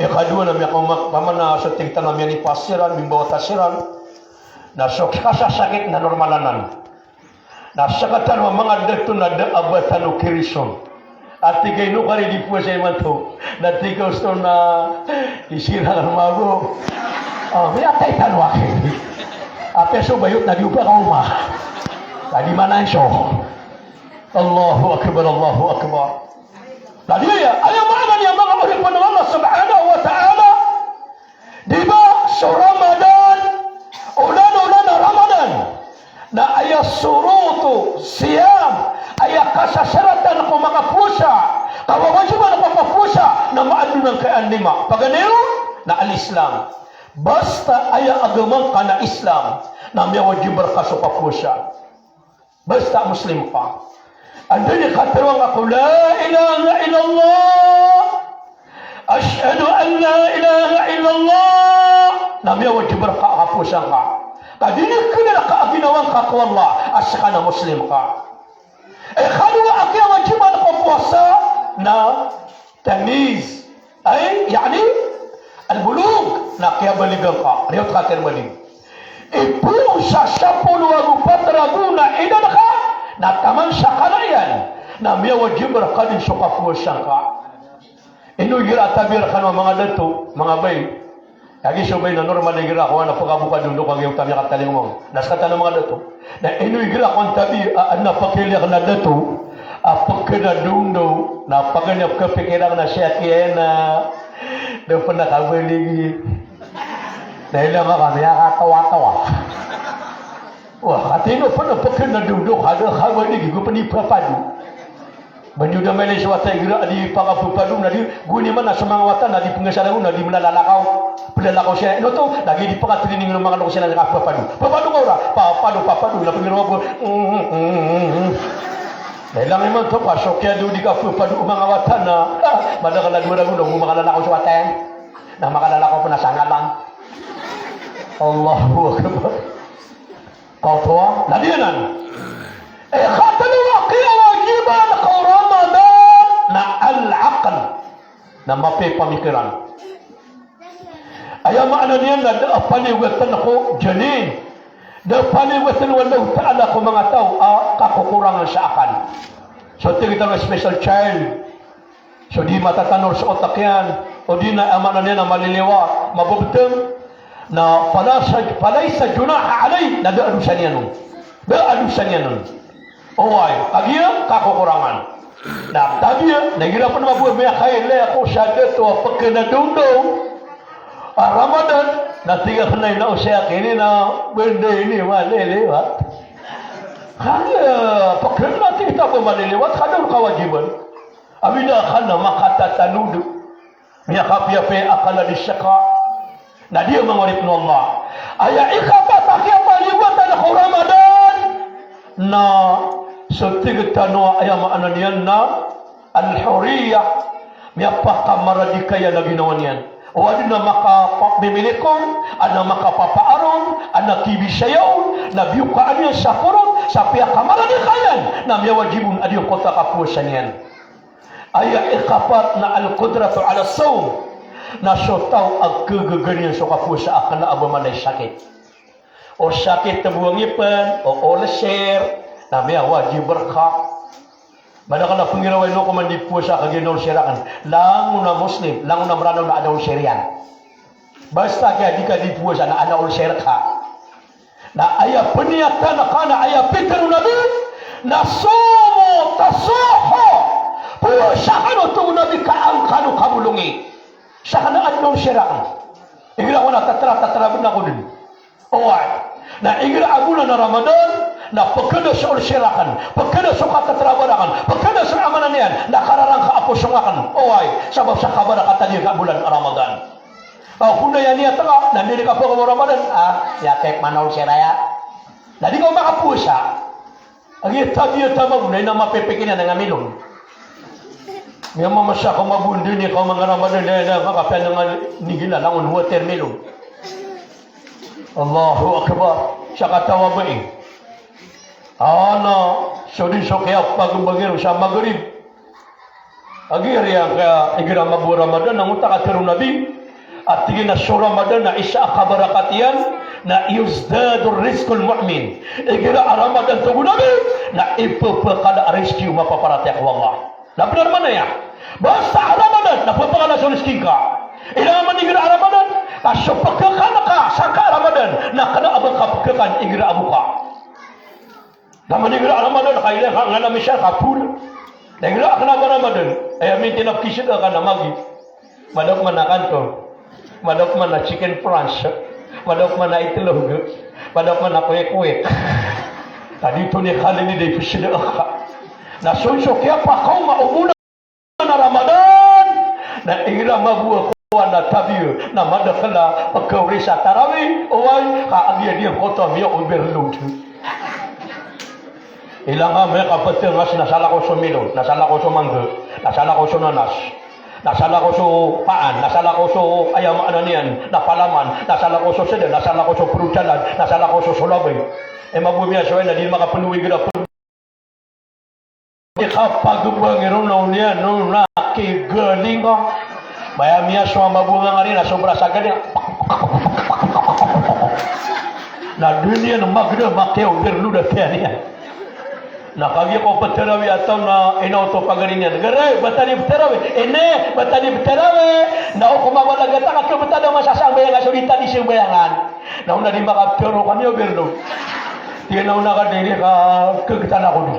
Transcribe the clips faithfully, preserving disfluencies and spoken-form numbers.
Ikadowa na miyakaoma, pamana so tig tano a miyanipas siran, mimbawata siran, na so kasasakit na normal anan. Na sktano a manga dato na da a ba tano kirison. A tig a ino ka di powasa imanto. Na tig a osto na isiran a mago. O, miyatay tano a kiri. Apiya so bayot na di o ba kaoma. Ka di mananso. Allahu Akbar, Allahu Akbar. Na di aya, aya maana niyan manga oripn o Allah Subhanahu wa Ta'ala. Di ba so Ramadan, olan-olan a Ramadan, na aya shurutu siyam, aya kasasaratan ko makapowasa, kawawajiban ko makapowasa, na maadn angkaya a lima. Paganay ron na al-Islam. Basta aya agama ngka na Islam, na miyawajib rka so kapowasa. Basta Muslim ka. Anda i katharo angka ko la ilaha illallah, ashhadu an la ilaha illallah, na miyawajib rka a kapowasa ngka. Ka di niyan kna rka a ginawa ngka ko Allah a ska na Muslim ka. Ikadowa a kiyawajiban ko powasa na tamyiz. Ay, yani, al-bulugh, na kiyabaligan ka. Riyoto ka kiyabaligan. Ipoon sa sapolo ago pat ragon a idad ka, na taman sa kala iyan, na miyawajib rka dn so kapowasa ngka. Ino igira a tabiya rkano a manga dato, manga bay. Kagiya so bay na normal igira ko a na pkabokad on, dn ko kagiya oto a miyakatalingoma on. Na sktano a manga dato. Na ino igira ko a tabiya a, a na pkhailay akn a dato, a pkhanadondaw, na paganay a pkhapikir akn a siyaki aya na da pn a kabaligi. Na ilay ngka a miyakatawa-tawa. Wa, katii ino pn a pkhanadondaw ka da kabaligi, go pn ipapado. Ba niyo da mailay so wata igira a di pakapapado na di, goni man a so manga wata na di pngasaran on na di mlalakaw. Plalakaw siya, ino oto, lagid i pakatraining o manga loks iyan na kapapado. Papado ka ora, papado, papado, na pngirowa bo. Na ilay imanto ka so kiyado di kapapado o manga wata na, ah, madakl a dowa ragon na go makalalakaw so wata iyan. Na makalalakaw pn a sangalang. Allahu Akbar. Kaoto a, na di anan. Ikatlo a kiyawajiban ko Ramadan na al-aql. Na mapiya i pamikiran. Aya maana niyan na da a paliyogatn ko janin. Da a paliyogatn o Allahu Ta'ala ko manga taw a kakokorangan sa akal. So tig tano a special child. So di matatanor so otak iyan, odi na aya maana niyan na maliliwat, mababtng, na fala sa-, falaysa junaha alayh, na da a dosa niyan on. Da a dosa niyan on. Oway, kagiya kakokorangan. Na tabiya, na igira pn mambo a miyakailay ako sa dato a pkhanadondaw a Ramadan, na tig akn a ina o siyaki ini na banda ini maliliwat. Kagiya pkhan na tig ta bo maliliwat, ka da on kawajiban. Awida ka na makatatanod. Miyakapiyapiya i akal a di saka. Na di a manga oripn o Allah. Aya ikapat a kiyapaliyogatan ko Ramadan na so tig tano a aya maana niyan na al-hurriyah. Miyapakamaradikaya na ginawa niyan. O adn a makapamimilik on, adn a makapapaar on, adn a kibisaya on, na biyokaan iyan sa porot, sa piyakamaradikaya iyan, na miyawajib on a di on koto a kapowasa niyan. Aya ikapat na al-qudratu ala sawm, na so taw a khagaga niyan so kapowasa a kna a ba manay sakit. O sakit bo a ngipn, o ulcer, na miyawajib rka. Madakl a pnggiraw a ino ko man di powasa kagiya na ulcer akn. Langon a Muslim, langon a Mranaw na adn a ulcer iyan. Basta ka di ka di powasa na adn a ulcer ka. Na aya pniyatan ka na aya pitharo o Nabi, na sumu tasuhhu. Powasa kano, tig o Nabi, ka an kano kabolongi. Sakn na adn a ulcer akn. Igira ko na tatra, tatra bnar ako dn. Oway. Na igira a bolan a Ramadan, na pkhada so ulcer akn, pkhada so katatrabar akn, pkhada so aya maana niyan, na kararangka a posong akn. Oway. Sabap sa kabarakatan iyan ka bolan a Ramadan. Aw, kna aya niyat ka, na di ka pkhada Ramadan, ah, aya kay manol siraya. Na di ka makapowasa. Agi tabiya tamago na ina mapipikir iyan a nga milon. Miyamamasa ka mabondeni ka manga Ramadan, na ina makapiya na nga nigina langon watermelon. Allahu Akbar. Sa katawa bai. Ana, so di so kiyapagmbangir sa Maghrib. Kagiya riyan ka igira mabo a Ramadan, na angkoto a katharo o Nabi a tig iyan a so Ramadan na isa a kabarakat iyan, na yuzdadu rizqul mu'min. Igira a Ramadan, tig o Nabi, na ipepekala a rizki o mapaparatiyaya ko Allah. Na benar mana iyan. Basta a Ramadan, na pepekala so rizki ngka. Ilay a man igira a Ramadan, ka so pekekal ka sangkai a Ramadan, na kena a ba ka pekekan igira a boka. Na man igira a Ramadan, ka ilay ka ngana misan ka pool. Na igira a kena a ba Ramadan, aya mintin a pekiseda ka na Maggi. Madok man a kanton. Madok man a chicken France. Madok man a itlog. Madok man a kwek-kwek. Tadi to ni kali ni di peseda ka. Na sonso kiyapakaoma o bulan a Ramadan, na igira mabo a kowan a tabiya, na madakel a pekaori sa tarawih, oway, ka agiya di angkoto a miya-overload. Ilay nga miyakapeteng a nas, na salakaw so melon, na salakaw so mangga, na salakaw so nanas, na salakaw so paan, na salakaw so, aya maana niyan, na palaman, na salakaw so seda, na salakaw so fruit salad, na salakaw so solabay. E, mabo miyasowa na di makapenowi geda pen Di kapagobang iron na oniyan, no, na kigalinga. Baya miyasowa a mabo nga ngari na sobra sa galinga. Na di niyan mageda, makiya-overload a tiyan iyan. Na kagiya ko petarawi a taw na inoto pagari niyan. Gere, bata di petarawi. Ine, bata di petarawi. Na o ko mabalaga ta ka kebetad a masasambayang a so di ta di sambayangan. Na ona di makapetarawi, kami overload. Tig iyan a ona ka di, di ka kegtan ako di.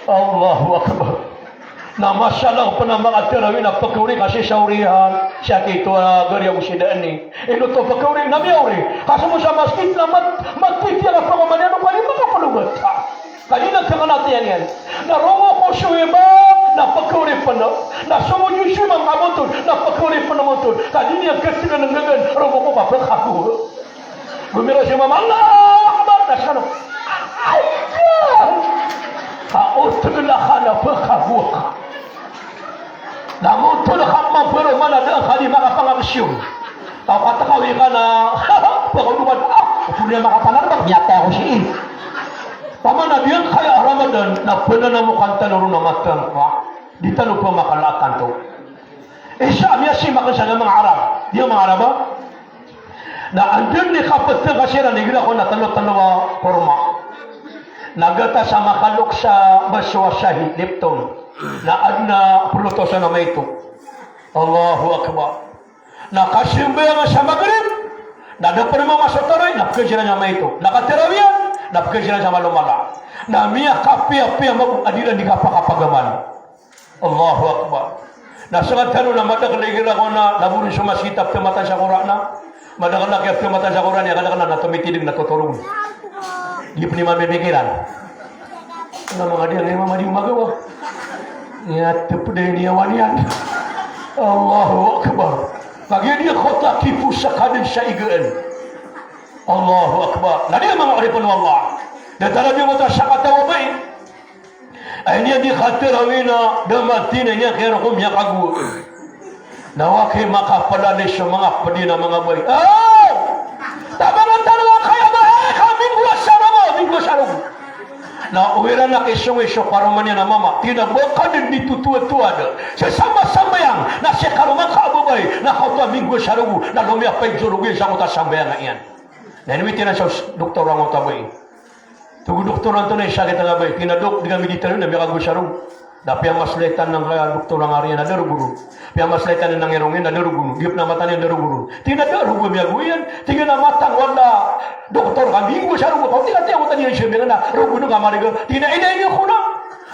Allahu Akbar. Na masala ko pen a makatarawi na pekaori ka sii sa oriyan, sii ko gariya ko sii daan i. Ino to pekaori, na miyaori. Ka somo sa masjid na mat-, matitiya ka pangomaniyan o kali makapalogat. Ka di na kengan a tiyan iyan. Na rongo ko so imam, na pekaori pen. Na somo so imam ka montod, na pekaori pen montod. Ka di niyan ketegan a nggagan, rongo ko ka pekago. Gomiraw si imam, Allahu Akbar, na skano. Ayya! Ka oto na ka na pekago ka. Na montod ka mambo ron mana da ka di makapangakasyon. Ka o katakawi ka na pekago ka, ah, oto na makapangakasyon, miyatay ako sii. Pamana di angkaya a Ramadan, na penanamokan tano ron a matengka. Di tano pemakala a tanto. Isa a miyasimak sa manga Arab. Di manga Arab, a? Na anda ni kapeteng ka siran igira ko na telo-telo a korma. Na gatas a makalok sa baso a Shahi, Lipton. Na aden a polotosan a maito. Allahu Akbar. Na kasambayang sa Maghrib, na da pen mamaso tarawih, na pekaziran sa maito. Na katarawiyan, na pekaziran sa malomala. Na miyakapiyapiya mambo a di iran di kapakapagaman. Allahu Akbar. Na sangkatano na madakel igira ko na laboren so masgit a pematan sa Qur'an na. Madakel a kiya pematan sa Qur'an iyan, kadakel na tomitideg na totorog. Di pen iyan mamipikiran. Na manga di, na manga di magawa. Iya, teped iyan iyan. Allahu Akbar. Kagiya di angkoto a kipo sa kaden sa igaan. Allahu Akbar. Na di manga oripen o Allah. Datar a di angkoto a sakataw a bai. Ay niyan di katarawi na da mati na niyan kiyaroko miyakago. Na wa ki makapalali so manga ped iyan a manga bai. Aw! Tabangan tano angkaya bai, ka minggo a sarogo, minggo a sarogo. Na o iran a kisong i so karoma niyan a mama, tig iyan a ba ka den di totowa-towa da. Sa sambasambayang, na si karoma ngka a babay, na kaoto a minggo a sarogo, na lomiyapay so rogo iyan sangkoto a sambayang iyan. Na inowit iran so doktor angkoto a bai. Tig o doktor antonaa i sakit angka bai? Tig iyan a, "Dok, di kami di tano na miyakago sa rogo." Na piyamaslaytan angkaya doktor angka riyan a da rogo ron. Piyamaslaytan angka irong iyan a da rogo ron. Giyoto na mata niyan a da rogo ron. Tig iyan a da rogo a miyago iyan. Tig iyan a mata ngka wata doktor ka minggo sa rogo. Kaw tig a tiyan ko tadi iyan siya bilang na rogo ron ka mariga. Tig iyan a ina ini ako na.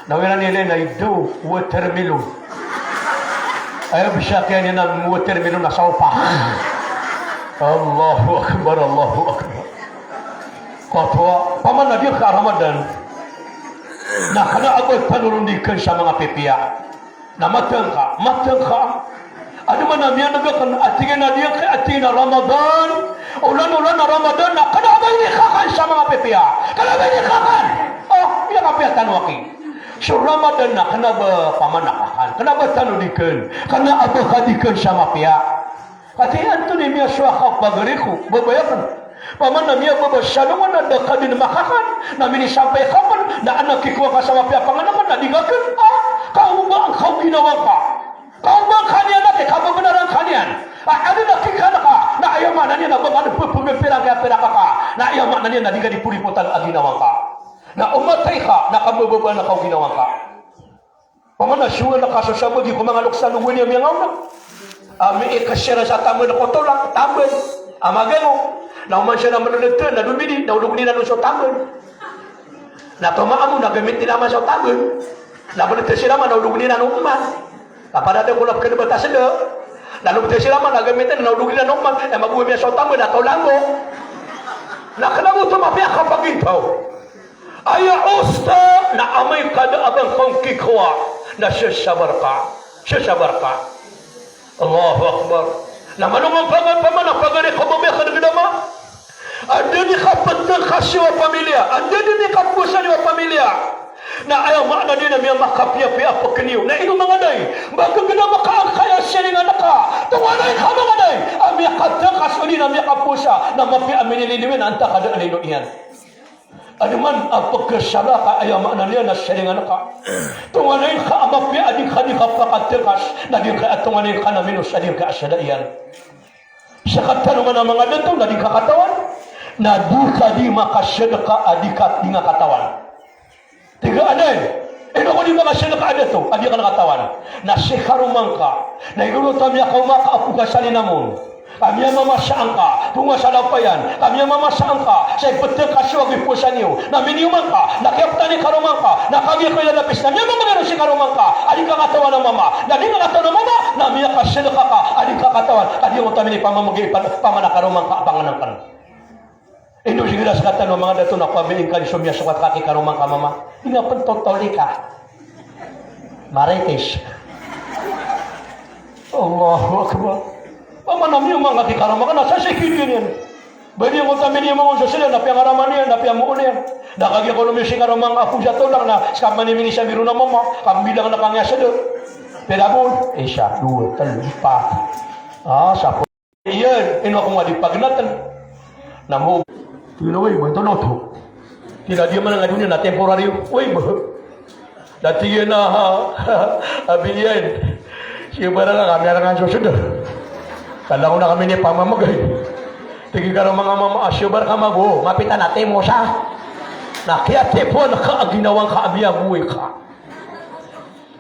Na o iran ilay na idaw, watermelon. Aya bisa kiyan iyan a watermelon na saupa. Allahu Akbar, Allahu Akbar. Koto a, pamana di ka Ramadan, na kena a ba tano ron di ken sa manga pipiya. Na matengka, matengka. Aden man a miyaneg aken a tig iyan a di ka, a tig iyan a Ramadan, olan-olan a Ramadan, na kena a ba ini kakan sa manga pipiya. Kena a ba ini kakan. Oh, miyakapiya tano aki. So Ramadan na kena a ba pamana kakan. Kena a ba tano di ken. Kena a ba ka di ken sa mapiya. Katii antonaa i miyasowa ka pagari ko, babay aken. Pamana miyababa sa alongan a da ka den makakan, na minisampay ka pen, na aden a kikowa ka sa mapiya a panganeman, na di ka ken. Ah, Kaoba angka o ginawa ngka. Kaoba angka niyan a kikababnaran ka niyan. A, adn a kikan ka. Na aya maana niyan na ba ngka dn pphamipira angkaya pirak ka. Na aya maana niyan na di ngka di poripotan a ginawa ngka. Na o matay ka, na kabababaan ka o ginawa ngka. Pamana siyowan ka so sabagi ko manga loks a lowan iyan miyangaona. A, miikasira sa tamban ko tolang, tamban. A, magango. Na oman siya na mlolot na domidi, na olog niyan on so tamban. Na tomaan on na gamit iyan man so tamban. Na mlolot siran man na olog niyan on man. Na paratiyaya ko na pkadbat a sda. Na lolot siran man na gamit iyan na olog niyan on man. E, magowa miyan so tamban na tolang bo. Na kna bo oto mapiya a kapagintaw. Aya osta na amay ka da a ba ngka on kikowa na sasabar ka. Sasabar ka. Allahu Akbar. Na mano man paga-, pamana pagari ka ba miyakadgdama. Anda di kaptngkasi o pamilya, anda di kapowasa o pamilya. Na aya maana niyan na miyamakapiyapiya a pkn iyo. Na ino manga day, ba gdgdama ka angkaya siringan ka. Tonganay ka manga day a miyakatngkas odi na miyakapowasa, na mapiya a miniliniwi na antaa ka da a lino iyan. Adn man a pkhasala ka, aya maana niyan na siringan ka. Tonganay ka a mapiya a di ka di kapakatngkas, na di ka a tonganay ka na minos a di ka a sala iyan. Sktano man a manga dato na di ka katawan, na di ka di makasadka a di ka di nga katawan. Tig a anay, ino ko di makasadka a dato a di ka katawan. Na si karoma ngka, na igira oto a miyakaoma ka a pkasali namon. Ka miyamamasa angka, tonga sa lapayan, ka miyamamasa angka, sa iptngkas iyo a giposan iyo, na miniyoman ka, na kiyaptan i karoma ngka, na kagiya ko ilalapis, na miyamamagay ron si karoma ngka, a di ka katawan a mama, na di ka katawan a mama, na miyakasadka ka, a di ka katawan, ka di oto a minipamamagay, pa-, pamana karoma ngka, a pangnngkn. Ino sigira sktano a manga dato na pamilin ka di so miyasokat ka ki karoma ngka a mama. Di nga pn totoli ka. Marites. Allahu Akbar. Pamana miyoman ka ki karoma ngka na sasikid iyan. Ba di ngka oto a miniyoman on so sda na piyangarama niyan, na piyamoon iyan. Na kagiya ko lomiyo si karoma ngka a phoon sa tolang na ska pman i minisambir on a mama, ka mbilang na kangaya sda. Pira bo on? Isa, dowa, tlo, pat. A, sapo. Iyan, ino ako nga di pagnatn. Na mo, tig iyan a, "Oy, ba ito na oto." Tig iyan a, "Di man nga doniya na temporary." "Oy, ba." Na tig iyan a, "Abi iyan, siyobar ka kami a rngan so sda. Ka langon a kami inipamamagay." Tig iyan a, "Manga mama, a siyobar ka mago, mapita na timosa." Na kiyatipoan ka a ginawa ngka a miyagoway ka.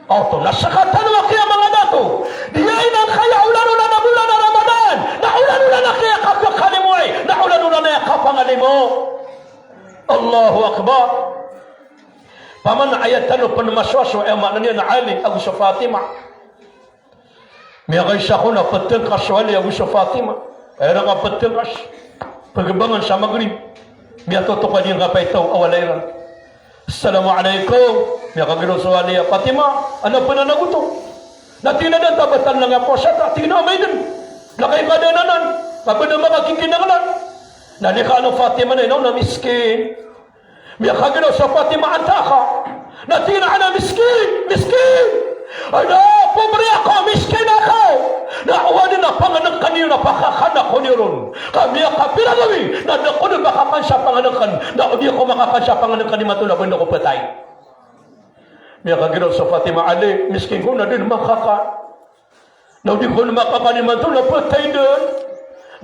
Oto na sktano a kiya manga dato. Di aya inan kaya olan-olan a bolan a Ramadan. Na olan-olan a kiya kapakalimoay. Na olan-olan a kiya kapangalimo. Allahu Akbar. Paman aya tano pn masowasowa, aya maana niyan na Ali ago so Fatima. Miyakaisa ko na ptngkas so Ali ago so Fatima. Aya rangka ptngkas. Pgbangan sa Magrib. Miyatotok a di ngka paitaw a walay iran. "Assalamu alaikum." Miyakagiraw so Ali a, "Fatima, adn a pnanagoto?" Na tig iyan a, "Da a ba ta langon a powasa ta." Tig iyan a, "Amay dn. Na kay ka da anan. Ka ba da makakikinanglan." Na di ka ano Fatima na ino na miskin. Miyakagiraw so Fatima, "Antaa ka?" Na tig iyan a, "Ana miskin, miskin. Ana pobre ako, miskin ako." Na o adn a pangnngkn iyo na pakakan ako niyo ron. Ka miyakapira gawii, na da ko dn makakan sa pangnngkn, na o di ako makakan sa pangnngkn imanto na ba dn ako phatay. Miyakagiraw so Fatima, "Ali, miskin ko na di dn makakan. Na o di ko dn makakan imanto na phatay dn."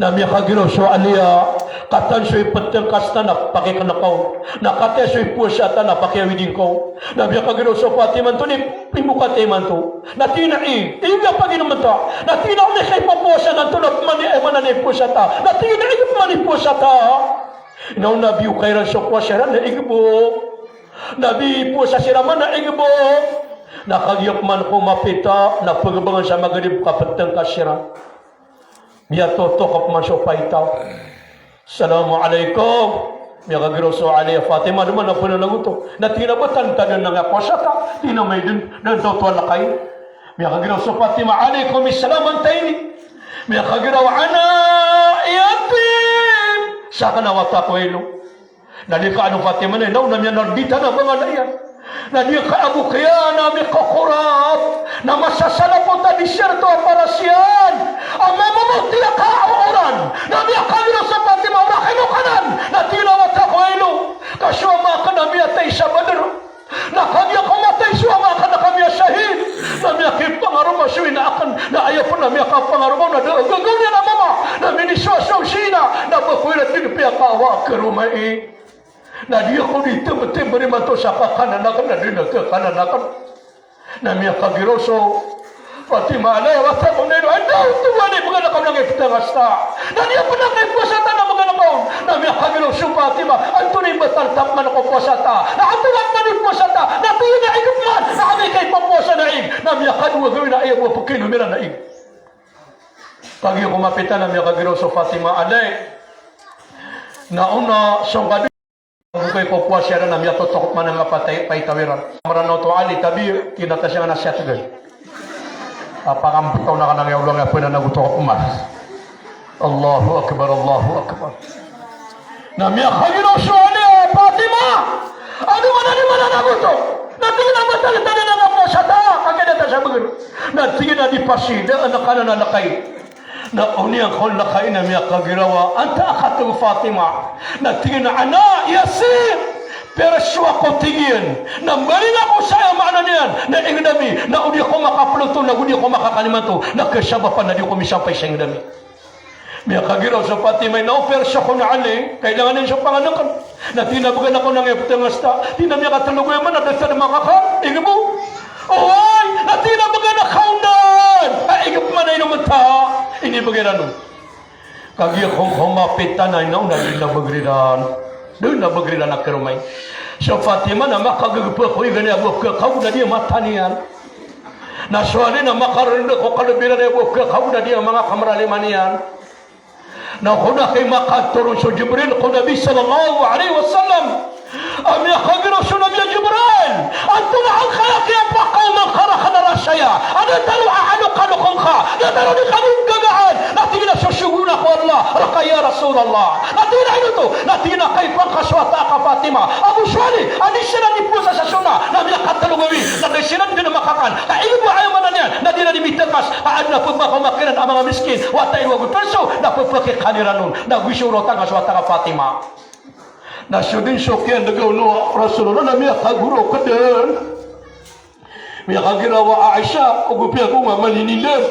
Na miyakagiraw so Ali a, "Katan so iptngkas ta na pakikn kaw. Na katan so ipowasa ta na pakiawidin kaw." Na miyakagiraw so Fatima antonaa i pimbokat imanto. Na tig iyan a, "Ig, ig a paginmn ta." Na tig iyan a, "Ino ka ipapowasa ngka antonaa pman i, aya maana niyan ipowasa ta?" Na tig iyan a, "Ig pman ipowasa ta." Na o nabi o kairan so powasa iran na ig bo. Nabi powasa siran man na ig bo. Na kagiya pman ko mapita na pgbangan sa Magrib ka ptngkas siran. Miyatotok pman so paitaw. "Assalamu alaikum." Miyakagiraw so Ali a, "Fatima, adn man a pnanagoto?" Na tig iyan a, "Ba tantad anan a powasa ta?" Tig iyan a, "Amay dn, da a oto a lakayi." Miyakagiraw so Fatima, "Alaikum assalam, antaa ini?" Miyakagiraw, "Ana yatim." Sakn a wata ko a ilo. Na di ka ano Fatima na ino na miyanarditan a bangala iyan. Na di ka ago kiyan a mikokorap. Na masasala ko ta di sirto a paras iyan. A mamamoti a kaoran. Na miyakagiraw so Fatima, "Ora kino kanan." Na tig iyan a, "Wata ko a ilo. Ka so ama akn na miyatay sa Badr. Na kagiya ko matay so ama akn na ka miyasahid." Sowina akn, na aya pn a miyakapangaroma on na da a gagaw niyan a mama, na minisowasowa sii na, na ba ko iran dn piyakawa a karoma i. Na di ako di tmbtmb imanto sa kakanan akn, na di na kakanan akn. Na miyakagiraw so Fatima, alay, wata ko na ino, anda oto wani, bgan ako nangiptang a sta. Na di ako nangipowasa ta, na bgan ako. Na miyakagiraw so Fatima, antonaa i batal ta pman ko powasa ta. Na antonaa pman i powasa ta. Na tig iyan a ig pman, na amay ka ipopowasa na ig. Na miyakadowa gawii na aya bo a pkainom iran na ig. Kagiya ko mapita na miyakagiraw so Fatima, alay. Na ona so ngka di, ago ka ipopowasa iran na miyatotok man a ngka patay, paitaw iran. Mranaw oto Ali, tabi, kinatasiyangan a siyatgan. Apa kambtaw na kanang iyawlang a pwena na goto ka pman. Allahu Akbar, Allahu Akbar. Na miyakagiraw so Ali a Fatima. Ado mana di mana na goto. Na tig iyan a batal ta dn a ngka powasa ta. Kagiya da ta sa bgr. Na tig iyan a di pasi, da a ngka na na lakay. Na oniyan ko lakay na miyakagiraw a, anta a katig o Fatima. Na tig iyan a ana yasir. Perso ako tig iyan. Na mbaling ako sa aya maana niyan. Na ingd ami. Na o di ako makaploto, na o di ako makakanimanto. Na kasabapan na di ako misampay sa ingd ami. Miyakagiraw so Fatima, ino perso kon a Ali, kailangan iyan so panganakn. Na tig iyan a bgan ako nangiptang a sta, tig iyan a miyakatlo gawii man a da ta dn makaka, ig bo. Oway, na tig iyan a bgan ako on dn. A ig pman a ino mta, inibgay iran on. Kagiya ko, ko mapita na ino na di na bgr iran. Di na bgr iran a karoma i. So Fatima na makagagpa ko igan iyan a bo a kakagoda di a mata niyan. Na so Ali na makarnd ko kalb iran a bo a kakagoda di a manga kamralima niyan. Na ko na kay makatoron so Jibril ko Nabi sallallahu alaihi wasallam. A miyakagiraw so Nabi a Jibril. Antonaa angkaya kiyapakaoma ngka rakn a rasaya. A da tano a alokaloka ngka. Da tano di kami gagaan. Na tig iyan a sosogoon ako o Allah rka ya Rasulullah. Na tig iyan a ino oto. Na tig iyan a kaipa ngka so wata aka Fatima. Ago so Ali. A di siran di powasa sa sunnah. Na miyakatlo gawii. Na di siran dn makakan. Ka ino bo aya maana niyan. Na di iran di mitakas. A adn a pphakaoma kiran a manga miskin. Wata iran ago perso. Na pphakakan iran on. Na go isoraw ta ngka so wata aka Fatima. Na so dn so kiyandagaw o Rasulullah na miyakagorok dn. Miyakagiraw a Aisha, o go piya ko nga maninindn.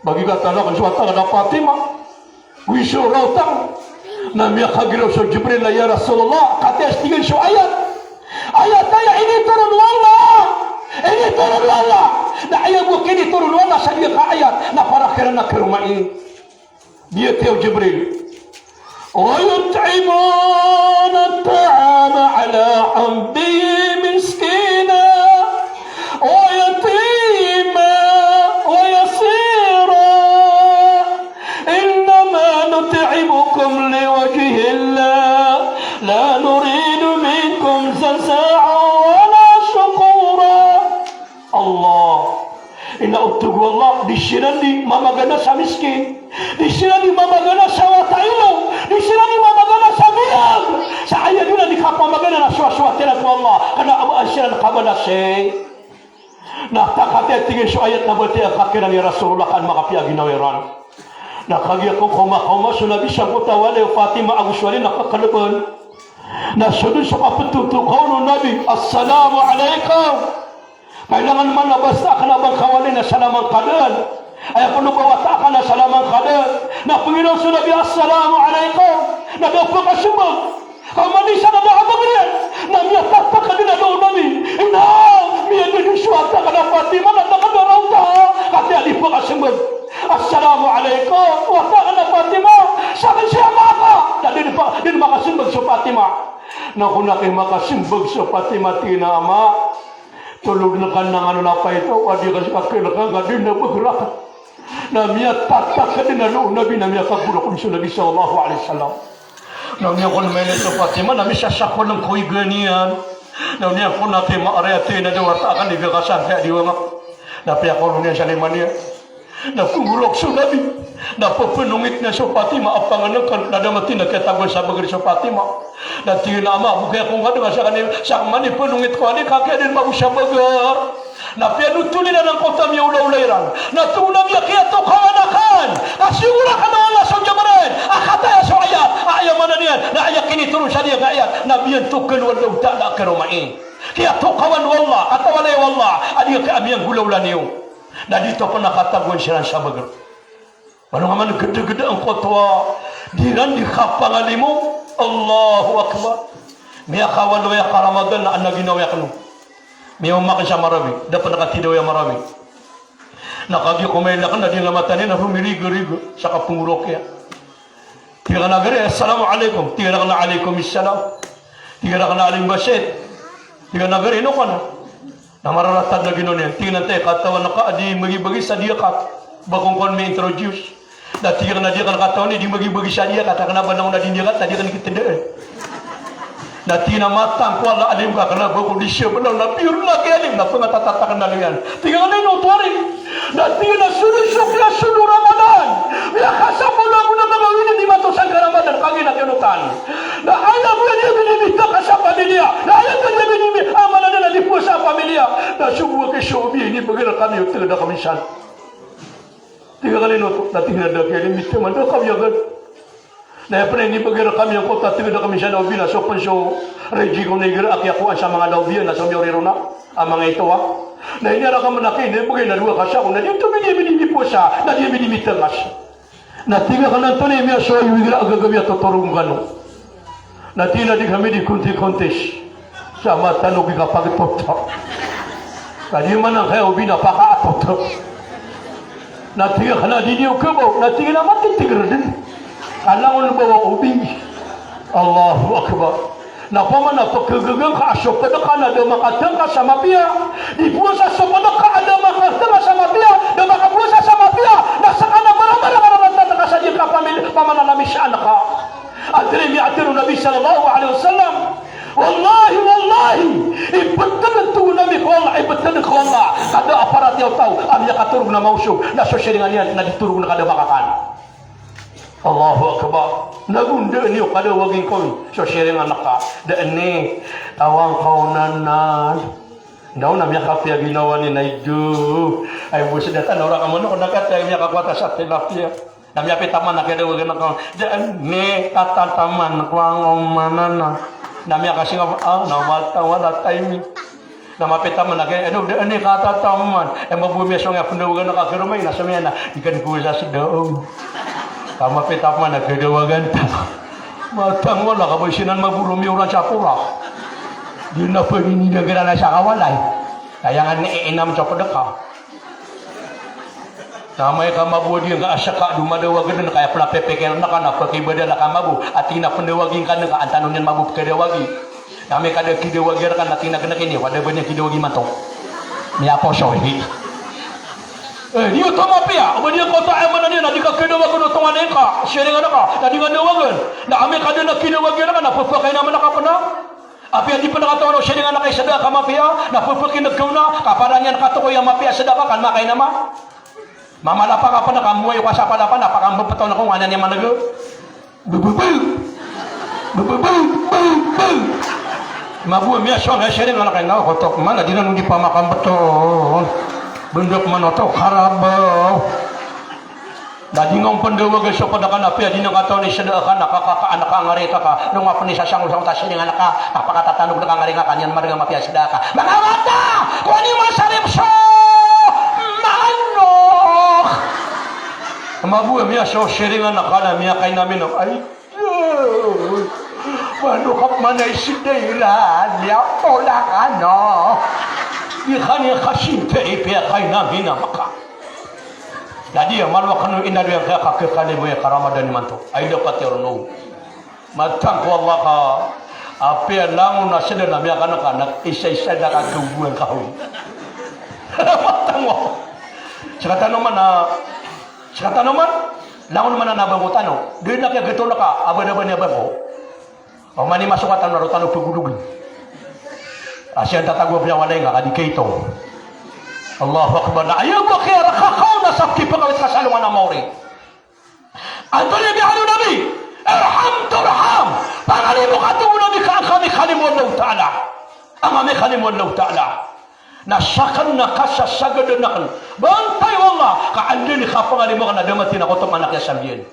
Ba giya katawan akn so wata aka Fatima. Go isoraw ta ngka. Na miyakagiraw so Jibril a ya Rasulullah, katii a sii tig iyan so ayat. Ayat aya initoron o Allah. Initoron o Allah. Na aya bo a kinitoron o Allah sa giyangkai a ayat. Na para kiran a karoma i. Giyoto i Jibril. ويطعمون الطعام على حبه مسكينا ويتيما ويسيرا إنما نطعمكم لوجه الله لا نريد منكم جزاء ولا شكورا. Allah. Ino oto go Allah, di siran di mamagana sa miskin. Di siran di mamagana sa wata ilo. Di siran di mamagana sa biyag. Sa aya di iran di kapamagana na sowasowat iran ko Allah. Kna a ba siran kabalasi. Na katii a tig iyan so ayat na batiya ka kiran i Rasulullah ka an makapiya a ginawa iran. Na kagiya ko kaoma-kaoma so Nabi sa gota walay o Fatima ago so Ali na kakalbn. Na so dn so kaptotokawon o Nabi, "Assalamu alaikum." Kailangan man a basta akn a ba ngka walay na salaman ka dn. Aya pn o ba wata aka na salaman ka dn. Na pngiraw so Nabi, "Assalamu alaikum." Na da pkasmbag. Ka mani sa na da a ba ngriyan. Na miyatatak dn a da o Nabi. Ino, miyadn so wata aka na Fatima na da ka da rawta. Katii a di pkasmbag. "Assalamu alaikum." Wata aka na Fatima. Sakn siya maka. Na di pa, di makasmbag so Fatima. Na ko na kay makasmbag so Fatima, tig iyan a ama. Tolod ngka nan a lapay taw a di ka sii ka kilka ngka di na bgr akn. Na miyatatak dn a loo o Nabi na miyakagorok dn so Nabi sallallahu alaihi wasallam. Na oniyan kon mailay so Fatima na misasakoln ko iga niyan. Na oniyan kon a kay maaraya tig iyan a da wata akn di gagasan kaya di wangak. Na piyakaolo niyan sa lima niyan. Na kogorok so Nabi. Na pphanongit na so Fatima a pangnngkn na da matindg a kiyatagoan sa bgr so Fatima. Na tig iyan a ama, bo kaya ko ngka dn a sakn, sakn man i phanongit ko ani ka kaya dn mago sa bgr. Na piyanotol iran angkoto a miyaolaola iran. Na tig o Nabi a kiyatokawan akn. Ka siyogo rakn o Allah so Jibril a kataya so ayat. A aya maana niyan na aya kinitoron sa giyangkai a ayat na miyantokan o Allahu Ta'ala a karoma i. Kiyatokawan o Allah, katawalay o Allah a giyangkai a miyanggolawla niyo. Na di to pn a katagoan siran sa bagr. Mano nga man gdgd angkoto a di ran di kapangalimo. Allahu Akbar. Miyakawalo aya ka Ramadan na adn a ginawa akn on. Miyaoma akn sa Marawi, da pn a katidaw aya Marawi. Na kagiya ko mailay akn na di nga matan iyan na romirigariga sa kapngrokiya. Tig akn a gari, "Assalamu alaikum." Tig akn a, "Alaikum assalam." Tig akn a, "Alim Basit." Tig akn a gari, "Ino ka na?" Na mararata dn a ginawa niyan. Tig iyan a, "Antai katawan ka a di mbagibagi sa diyakat? Ba kon kon mi-introduce." Na tig akn a, "Di akn katawan i di mbagibagi sa diyakat. Kna ba langon a di niyakat na di akn kitndaan." Na tig iyan a, "Matang ko Allah, alim ka, kna ba ko di siya bnar na pure na ki alim." Na pngatatata akn a loyan. Tig akn a, "Ino oto ari?" Na tig iyan a, "Sodo so kiyasodo Ramadan, miyakasapolo ago na manga wili di mato sangka Ramadan, kagiya na kiyonotan. Na aya bo a di ami di mithaka sa pamilya. Na aya bo a di ami di mi-, a maana niyan na di powasa a pamilya. Na so bo a kiso obi, inibgay rkami o tgd a kamisan." Tig akn a, "Ino oto?" Na tig iyan a, "Da ki alim, mithaka man, da kawiyagan." Na aya pn a inibgay rkami angkoto a tgd a kamisan a obi na so pn so rejiko na igira a kiyakowa sa manga laob iyan na so miyaori roo na a manga ito a. Na iniyarak man a kinibgay na dowa ka sako, na di oto mi di, mi di mipowasa, na di mi di mithaka." Na tig akn a, "Antonaa i miyasowa iyo igira a gagawii a totorog kano?" Na tig iyan a, "Di kami di konti-kontis sa matanog i kapagtoto. Ka di man angkaya obi na pakaatoto." Na tig akn a, "Di niyo kabaw." Na tig iyan a, "Matitg rdn. Ka langon ba o obi." Allahu Akbar. Na opama na pkhagaga ngka a so pd ka na da makatngka sa mapiya, di powasa so pd ka a da makatngka sa mapiya, da makapowasa sa mapiya, na ska na marata-rata ka sa di kapamilya, opama na lamisaan ka. Antaa i miyatharo o Nabi sallallahu alaihi wasallam? Wallahi, wallahi, ibtad tano ko Allah, ibtad ko Allah, ka da a paratiyaya o taw a miyakatorog na maoso, na so siringan iyan na di torog na ka da makakan. Allahu Akbar. Na go, dn iyo kadawagi ngka on so siringan ka. Dn i, tawan ka on anan. Ndaw na miyakapiya ginawa niyan na ido. Ay, bo sdatan, ora ka mano ko na kata miyakakowa ta sa tilapia. Na miyapita man a kadawagan ka, dn i katataman ko ang omanan. Na miyakasinga, ah, na mata wala taimi. Na mapita man a kay, ano, dn i katataman. E, mabo miyasong a pndawagan ka kay romay, na somiyana, di kan ko sa sdao. Ka mapita man a kadawagan ta. Matang wala ka ba isinan mabo romiyoran sa pora. Di na pwede ni dagarana sa kawalay. Kaya nga ni inam sa pdka. Na amay ka mabo a di ngka a ska, do madawag dn ka aya pla pipikirn ka na pkibadal ka mabo, a tig iyan a pndawagi ngka dn ka, antaa on iyan mabo pkadawagi. Na amay ka da kidawagi rka na tig iyan a gnk ini, wada ba niyan kidawagi manto. Miyaposo, hi. E, di oto mapiya, o ba di ngka oto aya maana niyan na di ka kidawag o tonganay ngka, siringan ka, na di ngka dawagan. Na amay ka da na kidawagi rka na pphakainaman ka pn a Apiya di pn katawan o siringan ka i sdaka mapiya, na pphakin'g ka on a, ka para niyan katokawi a mapiya a sdaka ka an makainama. Mamalapa ka pn a, ka moway ka sa palapa na pakambptaw na ko ngka niyan man'g. Bububul. Bububul. Bububul. Mabo a miyasong a siringan ka i na kotok man a di nan on di pamakambptaw. Bndok man oto karabaw. Na di ngka on pndawagi so pd ka na apiya di ngka katawan i sda ka na kakakaan ka, ngari ka ka, ino nga pn i sasangosangot a siringan ka, kapakatatanog ka, ngari ngka, ka niyan marga mapiya sda ka. Manga wata! Kowani masarip so manok! Mabo a miyaso siringan ka na miyakainam-inam. Ay, manok a pman a i sda iran, miyapolak ano. Di ka niyan kasinta i piyakainam-inam ka. Na di a malo akn o inaloy angkaya ka khakalimo iyan ka Ramadan imanto. Ay dapat iyan roo. Matang ko Allah ka apiya langon a sda na miyakan ka na isa-isa da ka khaogoan ka on. Matang ko. Ska tano man a, ska tano man, langon man a nabango tano. Di na kiyagtona ka, abadaba niyan bango. Oman i masokatan na roo tano pgologn. A siyan tatago a piyawalay nga ka di kaito. Allahu Akbar. Na aya bo a kiyarka ka on na sa kipkawit ka sa alongan a maori. Antonaa i miyaaloy o Nabi? Irham turham. Pangalimo ka tig o Nabi ka an ka mikalimo o Allahu Ta'ala. An ka mikalimo o Allahu Ta'ala. Na sakn na kasasagadan akn. Bantay o Allah. Ka anda i kapangalimo akn na da matin a koto man a kiyasambiyan.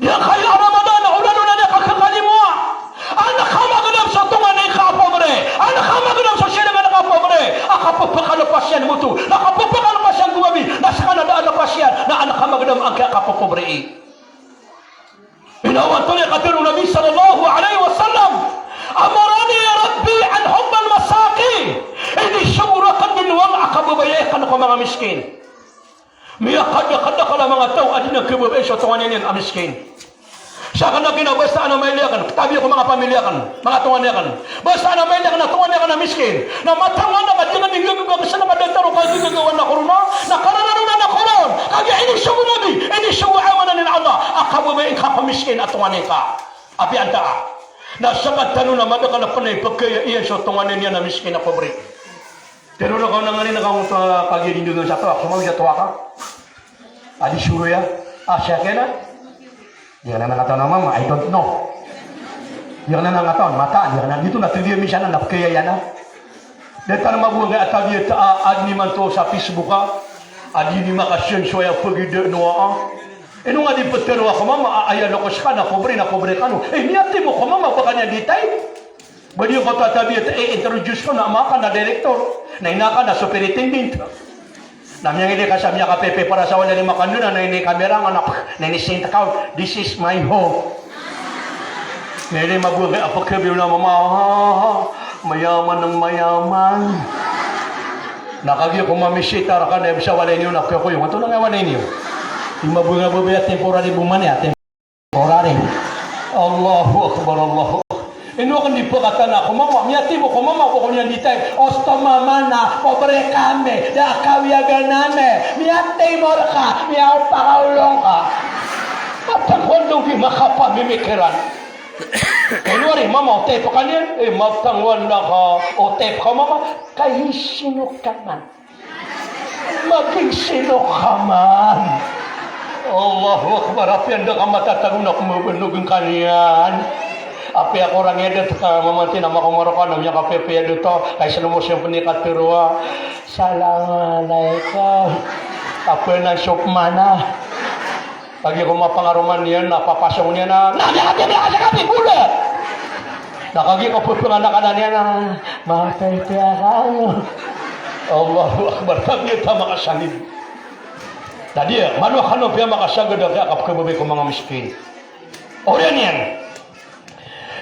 Di a kaya a Ramadan a olan o Nabi a kakalimoa. An ka magdam so tonganay ka a pobre. An ka magdam so siringan ka a pobre. a kapepakalepas iyan moto, na kapepakalepas iyan ko babi, na seka na da a lepas iyan, na an ka magedam angkai a kapopobre i. Ino antonaa i katharo o Nabi sallallahu alaihi wasallam, "Amarani Rabbi an hubbil masakin." Inisogo raken den o Allah a kababayai aken ko manga miskin. Miyakadakadakel a manga taw a di na kababayai so tonganay niyan a miskin. Seka na kina basta an a mailay aken, katabi ko manga pamilya aken, manga tonganay aken. Basta an a mailay aken a tonganay aken a miskin. Na mataan ka a di aken di gagaga, basta na kadatar o kagagagawan na korona, na karararonan na koron. Kagiya inisogo o Nabi, inisogo a amanan iyan o Allah a kababayai ngka ko miskin a tonganay ngka. Apiya antaa. Na seka tano na madakel a pen a ipekaya iyan so tonganay niyan a miskin a pobre. Tero na kaw na ngani na kaw ta kagiya di ndagang sa towa, so mawi sa towa ka. Adi suro iya. Ah, siya kena. Di ka na nangatawan a mama, I don't know. Di ka na nangatawan, mata, di ka na, di to na tediya misan na pekaya iyan a. Datar mabowang a tabiya ta a, adi niman to sa Facebook a. Adi ni makasiyan so aya pegida no a. Ino nga di petero ako mama, a, aya lokes ka na pobre, na pobre kano. Eh, miyatimo ko mama, baka niyan di tay. Ba di ko tatabiya ta, eh, introduce ko na ama ka na director, na ina ka na superintendent. Na miyangilay ka sa miyakapepe para sa walay niyo makandona, na ini kamera nga na, na ini sint ka, "This is my home." Na ini mabowang a pekabiyo na mama, ah, mayaman ng mayaman. Na kagiya ko mamisita reka na bisa walay niyo na kuya ko iyo. Antonaa i walay niyo? Di mabowang a babaya temporary bo man iya, tem- Oraring. Allahu Akbar, Allahu Akbar. Ino aken di pekatana ko mama, miyatimo ko mama, boko niyan di tay. Osto mama na, pobre kami, da a kawiyagan ami. Miyatimo reka, miyaopakaolong ka. Matang ko anda di makapamimikiran. Ino ari mama, o tay pekaniyan, eh, matang ko anda ka, o tay peka mama, kaisino ka man. Maging sino ka man. Allahu Akbar, apiya anda ka matatago na ko mabanog ngka niyan. Apiya korang iyan da ka mamanti na makomaro ka na miyakapiyapiya da to. Kay sino mo siyan peni kateroa. Assalamualaikum. Apiya na sop mana. Kagiya ko mapangaroman iyan na papasong iyan na, na, miyakati, miyakati, miyakati, bulat. Na kagiya ko pepengandakanan iyan na, matay tiya kano. Allahu Akbar, kagiya ta makasangid. Na diya, mano kano piya makasagad a kaya kapekababay ko manga miskin. Oriyan iyan.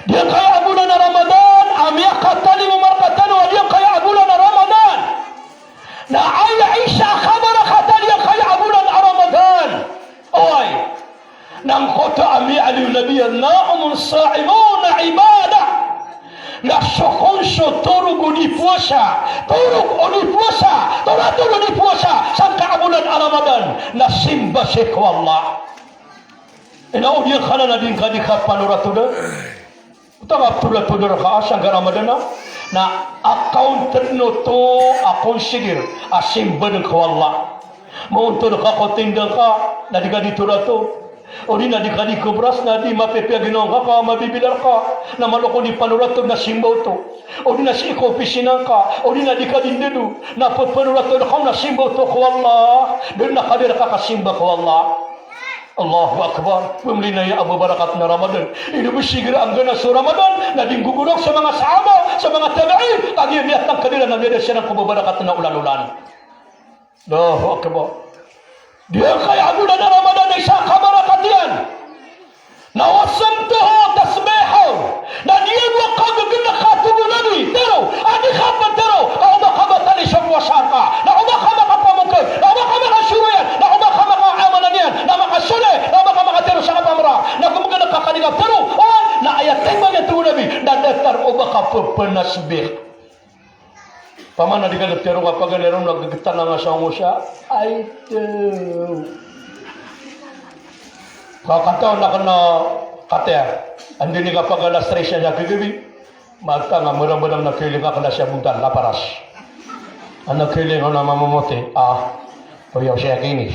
Giyangkaya a bolan a Ramadan, a miyakatalingoma rektano a giyangkaya a bolan a Ramadan. Na aya isa a kabarakat a giyangkaya a bolan a Ramadan. Oway. Na angkoto a miyaaloy o Nabi a, "Nawmun sa'imin ibadah." Na so kon so torog o di powasa, torog o di powasa, toratod o di powasa, sangkaya a bolan a Ramadan, na simba sii ko Allah. Ino odi a kanan a di ngka di kapanoratod. Oto nga toratod reka a sangka Ramadan a, na accounted oto a consider a simba den ko Allah. Maontod ka ko tinda ngka, na di ka di toratod. Odi na di ka di kobras, na di mapipiya ginawa ngka ka mabibilar ka. Na malo ko di panoratod na simba oto. Odi na sii ko opisina ngka, odi na di ka di ndado, na pepanoratod ka na simba oto ko Allah. Den na kadir ka ka simba ko Allah. Allahu Akbar. Pemlinaya a babarakat na Ramadan. Ino ba sigara anggana so Ramadan na di nggogorok so manga sahaba, so manga tabi'in, kagiya miyatangkad iran na miyada siran ko babarakat na olan-olan. Allahu Akbar. Giyangkaya a bolan a Ramadan na isa a kabarakat iyan. Na wa samtuhu tasbihun. Na giya bo a kagegenek a tig o Nabi, tero, a di ka pen tero, na oba ka matalisa o powasa ka, na oba ka makapamoked, na oba ka makasoroyan, na oba ka makaamanan iyan, na makasoleh, na oba ka makatero sa kapamera, na gomegenek ka ka di ka tero, oway, na aya timbang iyan, tig o Nabi, na datar o ba ka pepenasbih. Pamana di ka di tero ka paganay ron na gegetan a nga sa ongosa. Ay, tero. Kakataw na kena kataya. Andi ni ka pagala stress sa kagabi. Mata nga meremberem na kailing ka kena siya buntal, na paras. Ana kailing ko na mamamoti. Ah. Oya, siya kini.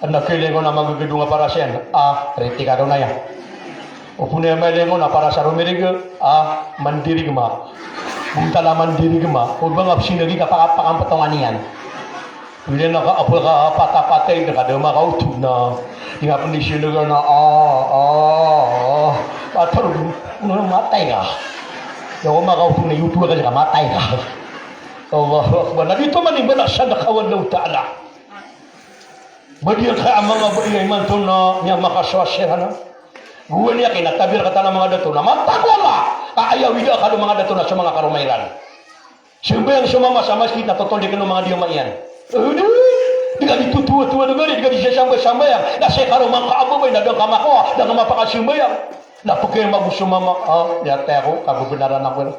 Ana kailing ko na magagedong a paras iyan. Ah, riti ka do na ya. Opama na mailing ko na paras a romirig, ah, mandirigma. Buntala mandirigma. O ba nga psinagi ka paka-, pakampetongan iyan. Bila na ka, apa ka, patapatay, na kada makautog na. Di nga pn di sinaga na, ah, ah, ah. Patar, ano, matay ka. Di ako makautog na, yuto ka, matay ka. Allahu Akbar. Na di oto man i bala sadaka, wallahu ta'ala. Ba di angka a manga bai a imanto na miyamakasowa siran a gowani a kinatabir katan a manga dato na matag o Allah. Ka aya wida a kalo manga dato na so manga karoma iran. Sambayang so mama sa masjid na totondikn o manga diyama iyan. Odi, di ka di totowa-towa na gari, di ka di sasambay-sambayang. Na sii karoma ngka a babay na da ngka makowa, da ngka mapakasambayang. Na pkhaima bo so mama, ah, miyatay ako, kababnaran ako.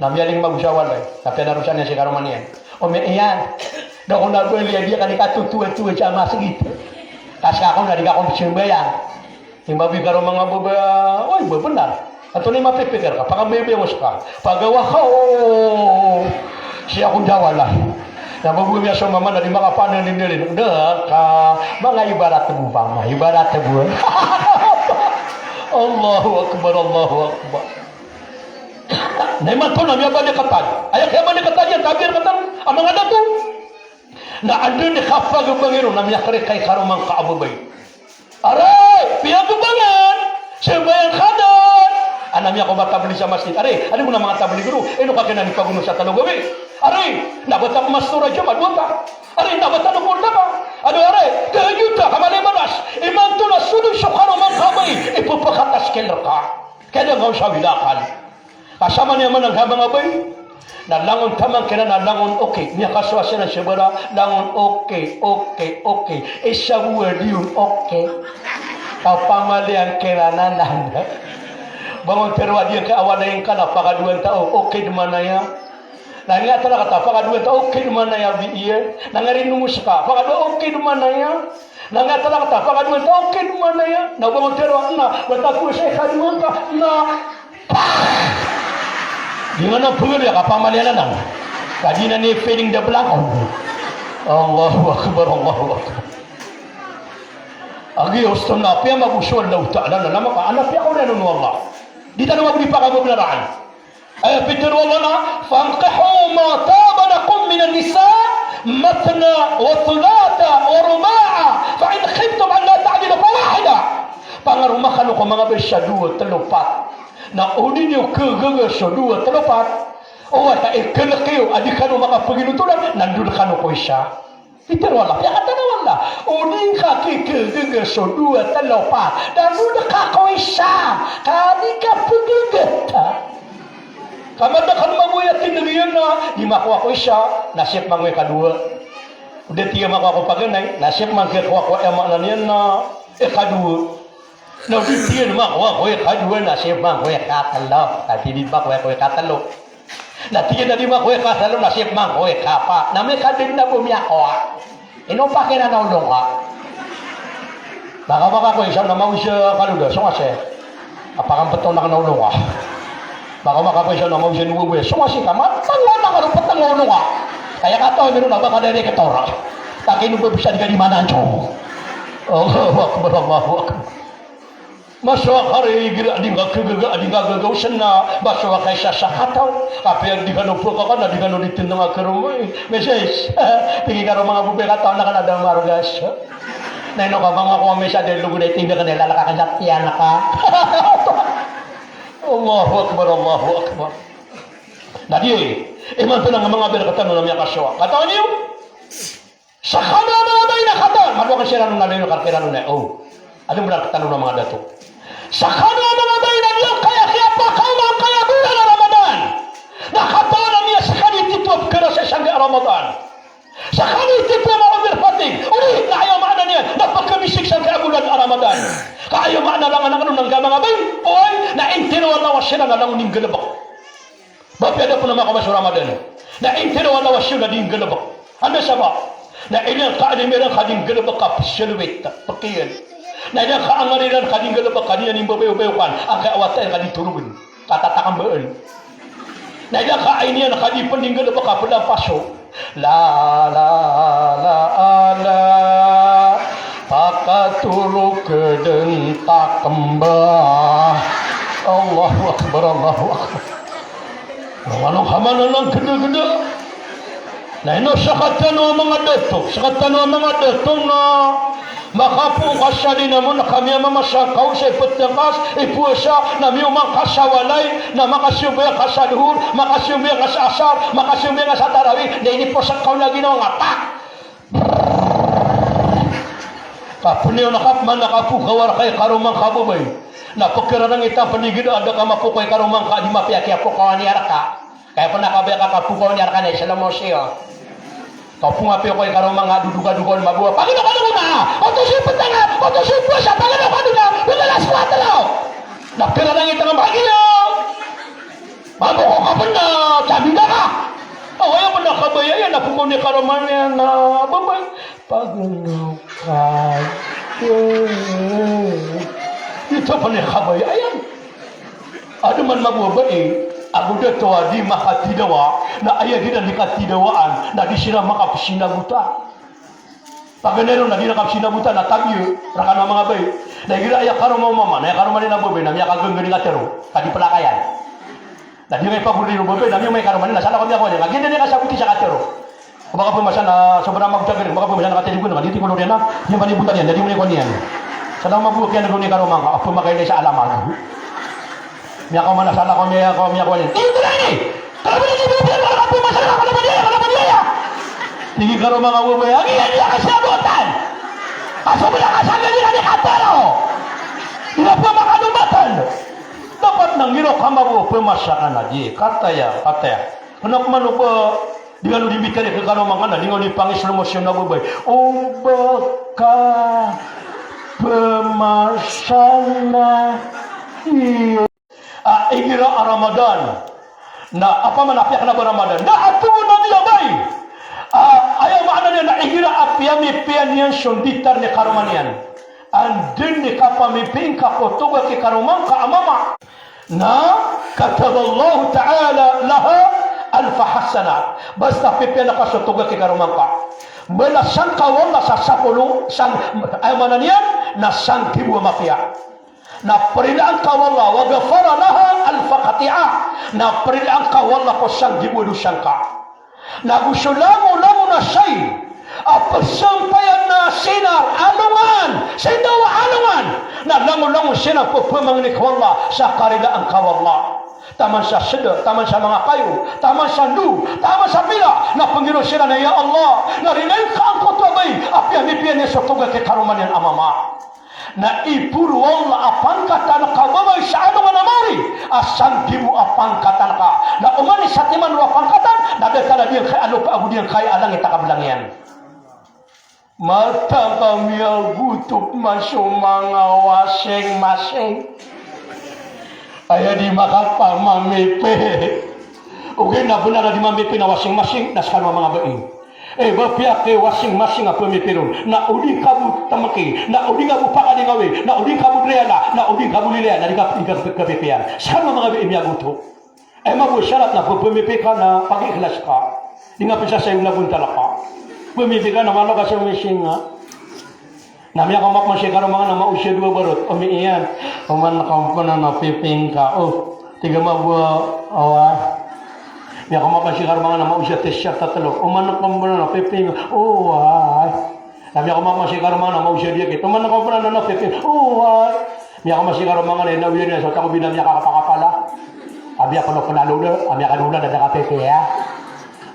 Na miyaling mago sa walay, na piyanarosan iyan si karoma niyan. O mi iyan, da ako na bali a di ka di katotowa-towa sa masgit. Ka ska ako na di ka ako sambayang. Imbabi karoma nga baba, oy, ba bnar. Antonaa i mapipikir ka, pakabayabaya mo ska. Pagawa ka, o. Sii ako da walay. Na babo miyaso mama na di makapanalin-nalin. Da ka, manga ibarat bo, mama, ibarat bo. Allahu Akbar, Allahu Akbar. Na imanto na miyabaliktad. Aya kiyabaliktad iyan, tabir katan a manga dato. Na anda i kapagbangi ron na miyakarikay karoma ngka a babay. Aray, piyagbangan, sambayang ka dn. Ana miyakowa tablig sa masjid. Aray, anda bo na manga tablig ron? Ino ka kna di pagono sa talo gawii? Aray, na ba ta pmastora jama dowa ta? Aray, na ba ta nokol ta ka? Ado aray, kajota ka malimanas. Imanto na so dn so karoma ngka a bai, ipphakataskil rka. Kaya da ngka on sa wida akal. Ka samanaya man angka manga bai na langon taman kiran na langon okay. Miyakasowa siran sa bara langon okay, okay, okay. Isa bo a di on okay. Kapamalian kiran anan. Bangon tero a di angka a walay ngka na pakadowa ta o, okay dn manaya. Na nga tara kata pakadowa ta o, okay dn manaya bi iya. Na nga rinomos ka pakadowa, okay dn manaya. Na nga tara kata pakadowa ta o, okay dn manaya. Na bangon tero a na bata ko sa ikadowa ngka na. Di nga na pngaloy a kapamalian anan. Ka di na ni feeling da blangkaw. Allahu Akbar, Allahu Akbar. Agi osto na piyamago so Allahu Ta'ala na nama ka ana piyakaoriyan o Allah. Di tano mago di pakababnaraan. Aya pitharo o Allah na, "Fankihu ma taba lakum minan nisa, mathna wa thulatha wa ruba'a, fa in khiftum alla ta'dilu fa wahida." Pangaroma kano ko manga bai sa dowa, tlo, pat. Na o di niyo kagaga so dowa, tlo, pat, o wata i kalk iyo a di kano makapaginotolan, na ndod kano ko isa. Pitharo o Allah, piyakatana o Allah. O di ngka kikagaga so dowa, tlo, pat, na ndod ka ko isa. Ka di ka pagaga ta. Ka madakl mambo aya tindg iyan na di makowa ko isa, na sii pman ko ikadowa. O di tiya makowa ko paganay, na sii pman ko ikadowa. Aya maana niyan na ikadowa. Na o di tiya makowa ko ikadowa, na sii pman ko ikatlo. Ka di di makowa ko ikatlo. Na tiya na di makowa ko ikatlo, na sii pman ko ikapat. Na miyakadn na bo miyakowa. Ino pakiran a olo ngka? Makaoma ka ko isa na mawiza kaloda, so nga sii. Apakampeto na kna olo ngka. Makaoma ka ko isa na mawiza ni wawa, so nga sii ka. Matang o na kalo petang o olo ngka. Kaya kataw mino na ba ka direktor. Taki no ba bisa di ka di mananjo. Allahu Akbar, Allahu Akbar. Masowa ka ri, igira di ngka kagaga, di ngka gagaw sna, masowa ka isa sa kataw. Apiya di kano pkakana, di kano di tindg a karoma. Misis, piki karo manga bobay kataw na kna da margas. Na ino ka manga ko misa di logod a itindg ka na ilalaka ka sa tiyan ka. Allahu Akbar, Allahu Akbar. Na di, imanto na nga manga bai rktano na miyakasowa. Katawan iyo? Sa kano a manga bai na katawan, madowa ka siran on na layon a kark iran on na, o. Adn bnar ktano na manga dato. Sa kano a manga bai na di angkaya kiyapakaoma angkaya bolan a Ramadan. Na katawan a miya skaniyan i titho a pkharasay sangkai a Ramadan. Sa kano i titho a maonder fating. Odi na aya maana niyan na pkhabisik sangkai a bolan a Ramadan. Ka aya maana langon akn on angka manga bai, oway, na intiro a lawas iran na langon i nggalbk. Ba piya da pn a makaoma so Ramadan na intiro a lawas iyo na di nggalbk. Anda sabap? Na ilay angka a lima iran ka di nggalbk a pzalwit, pkiyan. Na ilay angka a ngar iran ka di nggalbk a di niyan imbabayobayokan, angkaya wata iran ka di torogn, ka tatakmbaan. Na ilay angka a ini iyan ka di pn di nggalbk a plampaso. La, la, la, la. Pakatorog dn takmba. Allahu Akbar, Allahu Akbar. Mano ka maana na gdagda. Na ino, sktano a manga dato, sktano a manga dato na Makapoon ka sa di namon ka miyamamasa ka o sa ipetengkas, ipowasa, na miyoman ka sa walay, na makasambayang ka sa dohor, makasambayang ka sa asar, makasambayang ka sa tarawih, na iniposak ka o na ginawa nga, pak! Kapeniyo na kapman na kapoon ka wara kay karoma ngka babay. Na pekerarangitan pen i geda a da ka mapoon kay karoma ngka di mapiya kiyapoon ka wani arka. Kaya pena kabaya ka kapoon ka wani arka na isalamosi o. Kapoon a piya kay karoma ngka dodokadoka on mabowa. Pagedokadok na! Oto si petanga! Oto si powasa! Pagedokadok na! Pagedokadok na! Na kerarangitan a magiya! Maboko ka pena, jabi da ka. Aw, aya pena kabaya iyan, na pemoni karoma niyan, na babay. Pagano ka. Ito pena kabaya iyan. Ado man mababay, ago da to a di makatidawa, na aya di na di katidawaan, na di siran makapesinagotan. Paganay ron na di na kapsinabotan na tabiya, rakan a manga bai. Na igira aya karoma o mama, na aya karoma niyan a babay, na miyakagangganing a tero, ka di pelakayan. Na di nga ipagordi o babay, na miyamay karoma niyan, na salakaw miyakowa niyan. Lagid a di kasaboti sa katero. Baka pemasa na, sobra magutag iyan, baka pemasa na katero ko na, di tiko loriyan na, di mani buta niyan, na di mani kowa niyan. Salakaw mabok iyan, roni karoma ngka, apa makailay sa alamag. Miyakaoma na salakaw, miyakaoma, miyakowa niyan. Ito na ini! Kala ba niyan, ito na ini, kala ba niyan, kala ba niyan, kala ba niyan? Tig i karoma ngka o babay, agi iyan, di ka siyabotan. Kaso bala ka sa gali ka di katero. Di na pemakanomatan. Dapat na ngiro ka mabo pemasa ka na di. Kataya, kataya. Kena pemano ba, di ngka no di mbitari ke karoma ngka na, di ngka no di pangislomo siya na babay. O ba ka pemasa na di. A, igira a Ramadan. Na, apa man apiya kena ba Ramadan. Na, ato bo na niyan bai. A, aya maana niyan na igira apiya mipiya niyan so nditar ni karoma niyan. Anda ni kapamipiya ngka ko toga ki karoma ngka a mama. Na, kataballahu ta'ala laha alfa hasanah. Basta pipiya ngka so toga ki karoma ngka. Balasan ka o Allah sa sapolo, sang, aya maana niyan, na sanggibo a mapiya. Na parilaan ka o Allah, wa ghafara laha alfa khati'ah. Na parilaan ka o Allah ko sanggibo a dosa ngka. Na go so langolangon a sai a pesampayan na sinar alongan, sindawa alongan. Na langolangon sinar pepamangni ko Allah sa karilaan ka o Allah. Taman sa seda, taman sa manga kayo, taman sa ndo, taman sa pila, na pengiro siran a ya Allah, na rilaan ka angkoto a bai, apiya mipiya niyan so toga ki karoma niyan a mama. Na iporo o Allah a pangkatan ka o babay sa alongan a maori a sanggibo a pangkatan ka. Na oman i satiman o a pangkatan, na datar a di ngka i a lopa ago di ngka i a langit a kabelang iyan. Mata ka miyagoto pman so manga washing machine. Aya di makapamamipi. Ogaid na benar a di mamipi na washing machine, na sekano a manga bai. E, ba piya ki washing machine a pemipi ron. Na o di ngka bo temeki, na o di ngka bo pakadingawi, na o di ngka bo driyala, na o di ngka bo lilaya, na di ngka, di ngka kapipiyan. Sekano a manga bai miyagoto. Aya mago a sarat na pemipi ka na pagikhlas ka. Di nga pisasayon na bontal ka. Pemipi ka na malo ka sa machine nga. Na miyakaoma pman si karoma ngka na maosi a dowa barot. Omi iyan. Oman ka pman na pipi ngka. O, tig a mago a, awa. Miyakaoma pman si karoma ngka na maosi a t-shirt a telo. Oman ka pman na pipi ngka. O, ay. Na miyakaoma pman si karoma ngka na maosi a diyakit. Oman ka pman na pipi ngka. O, ay. Miyakaoma si karoma ngka na inawiyan iyan so tangobi na miyakakapakapala. A miyakalo pman a lolo, a miyakalo na da kapipi, ya.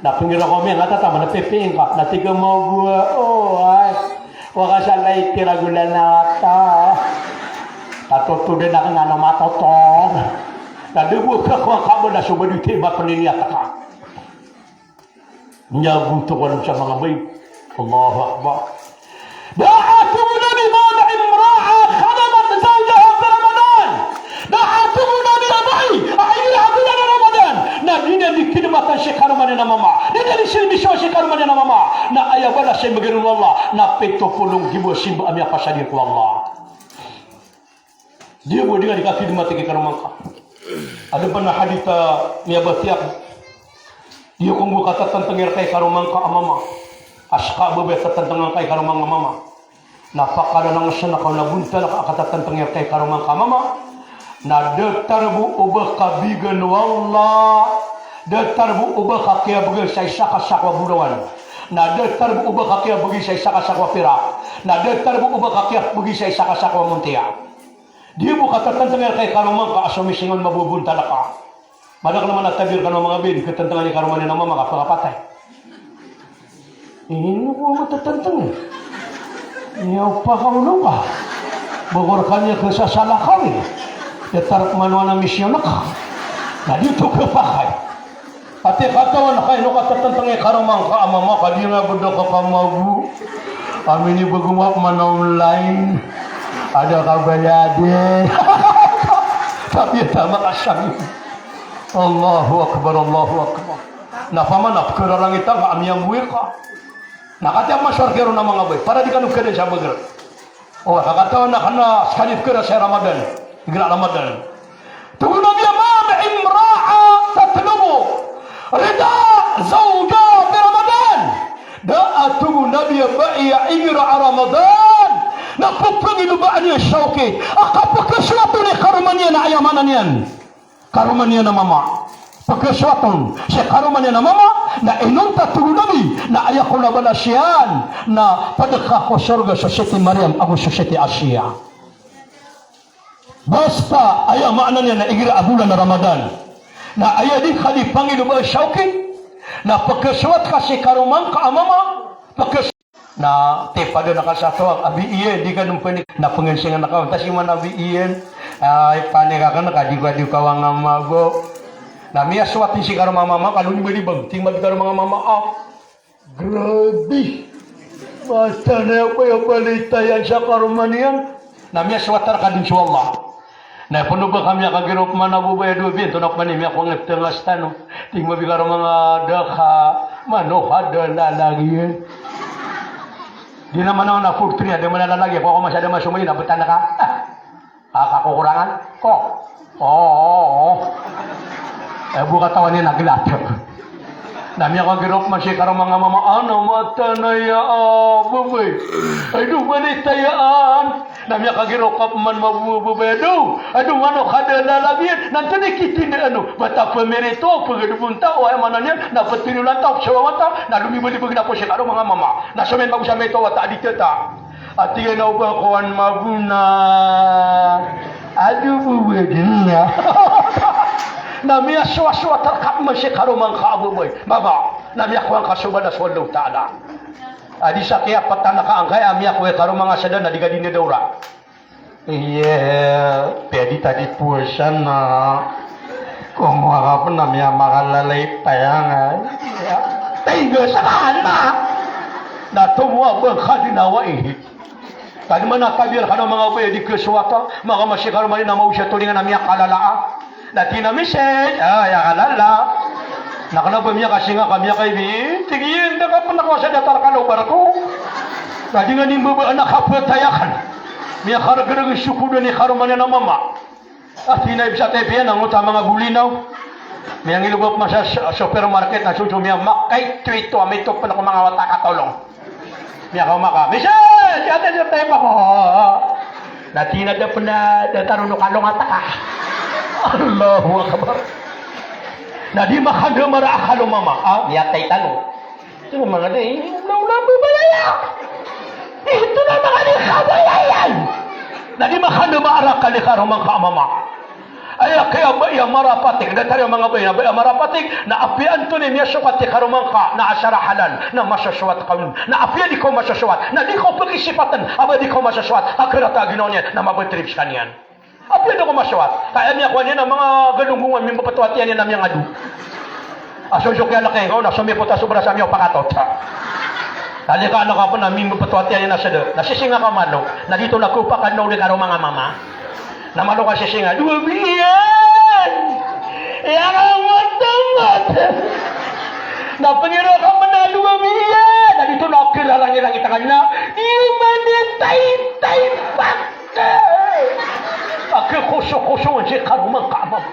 Na pengiro ko mi nga tataman a pipi ngka, na tig a mago a, o, ay. Wa ka sa lay tiragolan a ta. Tatotoden a kena na matoton. Na debo ka ko ka bo na so badu ti mapenini a taka. Miyagoto ko sa manga bai. Allahu Akbar. Da'at Nabi, ma min imra'ah khadamat zawjaha fi Ramadan. Da'at Nabi, a bai a igira a bulan a Ramadan na di niyan di khidmatan si karoma niyan a mama, di niyan di silbisowan si karoma niyan a mama, na aya balas iyan imbegay ron o Allah na pito polo nggibo a simba a miyapasad iyan ko Allah. Di bo di nga di kakhidmati ki karoma ngka. Aden pn a hadith a miyabatiya. Di ko nggo katatantang i rka i karoma ngka a mama. A ska a babay a tatantang angka i karoma ngka a mama. Na pakalalangasan ka o na bontal ka a katatantang i rka i karoma ngka a mama. Na datar bo o ba ka bigan o Allah. Datar bo o ba ka kiyabgan sa isa ka sako a bolawan. Na datar bo o ba ka kiyabgi sa isa ka sako a pirak. Na datar bo o ba ka kiyabgi sa isa ka sako a montiya. Di bo ka tatantngi rka i karoma ngka a so mising on mabobontal ka. Madakl man a tabi rkano a manga bai, di katantngan i karoma niyan a mama ka pkhapatay. Ino ko matatantngi? Ino pakaolo ka? Bokor ka niyan kasasalakawi. Datar bo mano a mising on ka. Na di oto khapakay. Ati katawan ka ino ka tatantngi karoma ngka a mama ka di nga bdo ka pamago. Amin i bago nga pman a online. Ada ka bayadi. Tapi ada makasang. Allahu Akbar, Allahu Akbar. Na pamana pkararangitan ka a miyanggowir ka. Na kati a masar kero na manga bai. Para di kano kadan sa bagar. O, kakatawan a kna skali pkara sa Ramadan. Igira Ramadan. Togo Nabi a mama imra'a tatlubu rida zawjiha fi Ramadan. Da a togo Nabi a bai a igira a Ramadan. Na pphangilobaan iyan sawki. A kapkhasowat on i karoma niyan a aya maana niyan. Karoma niyan a mama. Pkhasowat on si karoma niyan a mama, na inonta togo Nabi, na aya kon a balas iyan, na pd ka ko sorga so Siti Maryam ago so Siti Asiya. Basta aya maana niyan na igira a bolan a Ramadan. Na aya di ka di pangiloba sawki, na pkhasowat ka si karoma ngka a mama, pkhas- Na tipada na ka sa tawag, abi iyan, di ka dn pwede, na pngansingan ka, tas iman abi iyan, ay, panik akn ka, di ka, di ka wanga mago. Na miyasowat si karoma mama, kalo ni balibag, tig mami karoma nga mama, ah, grabe. Masa na aya ba aya balita iyan sa karoma niyan. Na miyasowat rka dn so Allah. Na pn o ba ka miyakagirop man a babay a dowa biyan, to na pman i miyakongit tngas tano. Tig mami karoma nga da ka, mano ka da lalagyan. Di na man a na forty-three, da man a lalagyan, ko ako masa da masomay na btana ka. Ah, kakokorangan ko. Oo, oo, oo. Eh, bo katawan iyan a glat. Na miyakagirop man si karoma nga mama, ana mataan aya a babay. Ay, do, balita iyaan. Na miyakagirop ka pman mabobabay a do. Ado, mano ka da lalagyan. Na antonaa i kitindaan o ba ta pmirito, pgdbon ta, o aya maana niyan, na ptinolan ta, psawawat ta, na lomibalibag na ko si karoma nga mama. Na somay mago sa mito, wata a di tata. Ati iyan a o ba kowan mabona. Ado, bo ba dn na. Na miyasowasowat rka pman si karoma ngka a babay. Mama. Na miyakowa ngka so balas o Allahu Ta'ala. A di sa kiyapatan ka angkaya a miyakowa i karoma nga sa da na di ka di na dawra. Iya, piyadi tadi powasa na. Komowa ka pn a miyamakalalay tayanga. Tayga sa kana. Na tomo a ba ka di na wai. Tadi man a tabi rkano a manga babay a di kasowata, maka masi karoma niyan na maosa tolingan a miyakalala a. Na tig iyan a message, ah, aya kalala. Na kna ba miyakasinga ka miyakaibi, tig iyan da ka pn a kowa sa datar ka na o barko. Na di nga nimbabaan a kapatay akn. Miyakargrg so kodo ni karoma niyan a mama. A tig iyan a ibsa taypiyan a ngoto a manga bolinaw. Miyangiloba pman sa supermarket na so so miyamakaito-ito a mito pn ko manga wata a katolong. Miyakaoma ka, misa, tiyatay, tiyatay pa ko. Na tig iyan a da pn a datar o kalong a taka. Allahu Akbar. Na di makandamar a kalo mama, ah, miyatay tano. Ito na manga di, na, na, babayaya. Ito na manga di kabayayan. Na di makandamar a kali karoma ngka a mama. Aya kiyabaya marapatik, datar iyan manga baya, baya marapatik, na apiya antonaa i miyasokat i karoma ngka, na asar a halal, na masosowat ka on, na apiya di ka masosowat, na di ka pakisipatan, a ba di ka masosowat, a karata a ginawa niyan, na mabatrip skaniyan. Apiya di ka masosowat, ka aya miyakowa niyan a manga galonggongan, mimbapatowat iyan a miyangado. A so so kiyalaki, o na so mipota so bras a miyapakatot. Kali ka na ka pn a mimbapatowat iyan a sd, na sisinga ka malo, na di to na kopakan na oli karoma nga mama. Na malo ka sisinga, dowa biyan! Aya ka matamot! Na pngiro ka pn a dowa biyan! Na di to na kirarangirangi tangan na, di man di taytay pake! Pake koso-koso si karoma ngka a mama.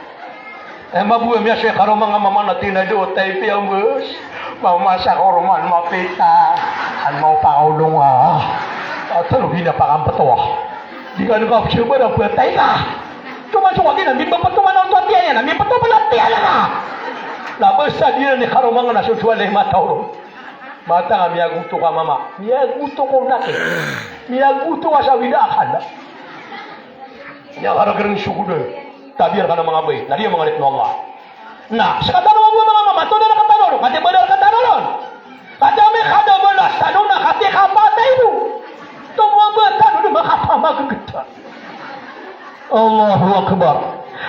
Eh, mabuwa miyasoy karoma nga mama na tig iyan a di o taypiyan bes. Mamasa ko roman mapita. An maopakaolong a. Atalo gina pakampto a. Di ka nka psiyo ba na pwatay ka. Toman so kagina, mimbapatoman a oto a tiyan iyan, mimbapatoman a tiyan iyan. Na basta di na ni karoma nga na so tuwa lay mata o. Bata nga miyagoto ka mama, miyagoto ko naki, miyagoto ka sa wida akala. Miyakaragaren so godo. Tabiya rkano manga bai, na di manga oripn o Allah. Na, skatano mambo manga mama, antonaa i rk tano ron, katii ba da rk tano ron. Katii amay ka da balas tano na katii kapatay ron. Tomo ba tano na makapamaggt. Allahu Akbar.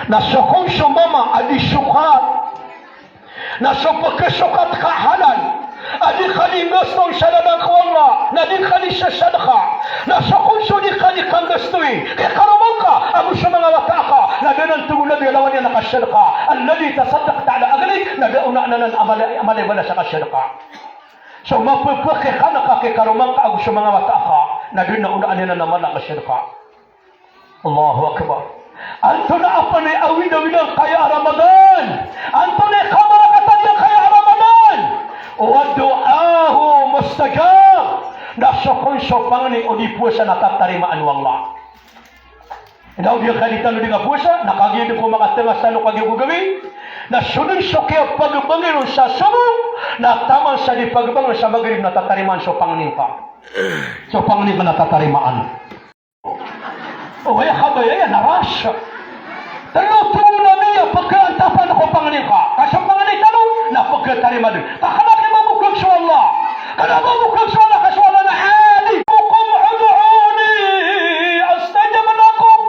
Na so kon so mama a di sokat. Na so pkhasokat ka halal a di ka di nggasto sa lalan ko Allah, na di ka di sasadka. Na so kon so di ka di kanggastoi, kay karoma ngka ago so manga wata ka, na da nan tig o Nabi a lawan iyan a kasadka. Alladhi tasaddaqta ala ahlik, na da onaan anan a mala, a mala i balas a kasadka. So mapapakay ka na ka kay karoma ngka ago so manga wata ka, na da nan onaan iyan a mala a kasadka. Allahu Akbar. Antonaa pn i awid-awida ngka aya Ramadan? Antonaa i kabarakatan iyan ka aya Ramadan? Wa du'ahu mustajab. Na so kon so pangni o di powasa na tatarimaan o Allah. Inda o di ka di tano di kapowasa, na kagiya di ko makatngas tano kagiya gagawii. Na so dn so kiyapagbangi ron sa sobo, na taman sa di pagbangi sa Maghrib na tatarimaan so pangni ngka. So pangni ngka na tatarimaan. O, aya kabaya iyan na ras. Tlo, tig o Nabi, a pkhaantapan ko pangni ngka. Ka so pangni tano na pkhatarima dn. Ka kna ki mabokag so Allah. Kna mabokag so Allah, ka so Allah na alim. Qul ud'uni astajib lakum.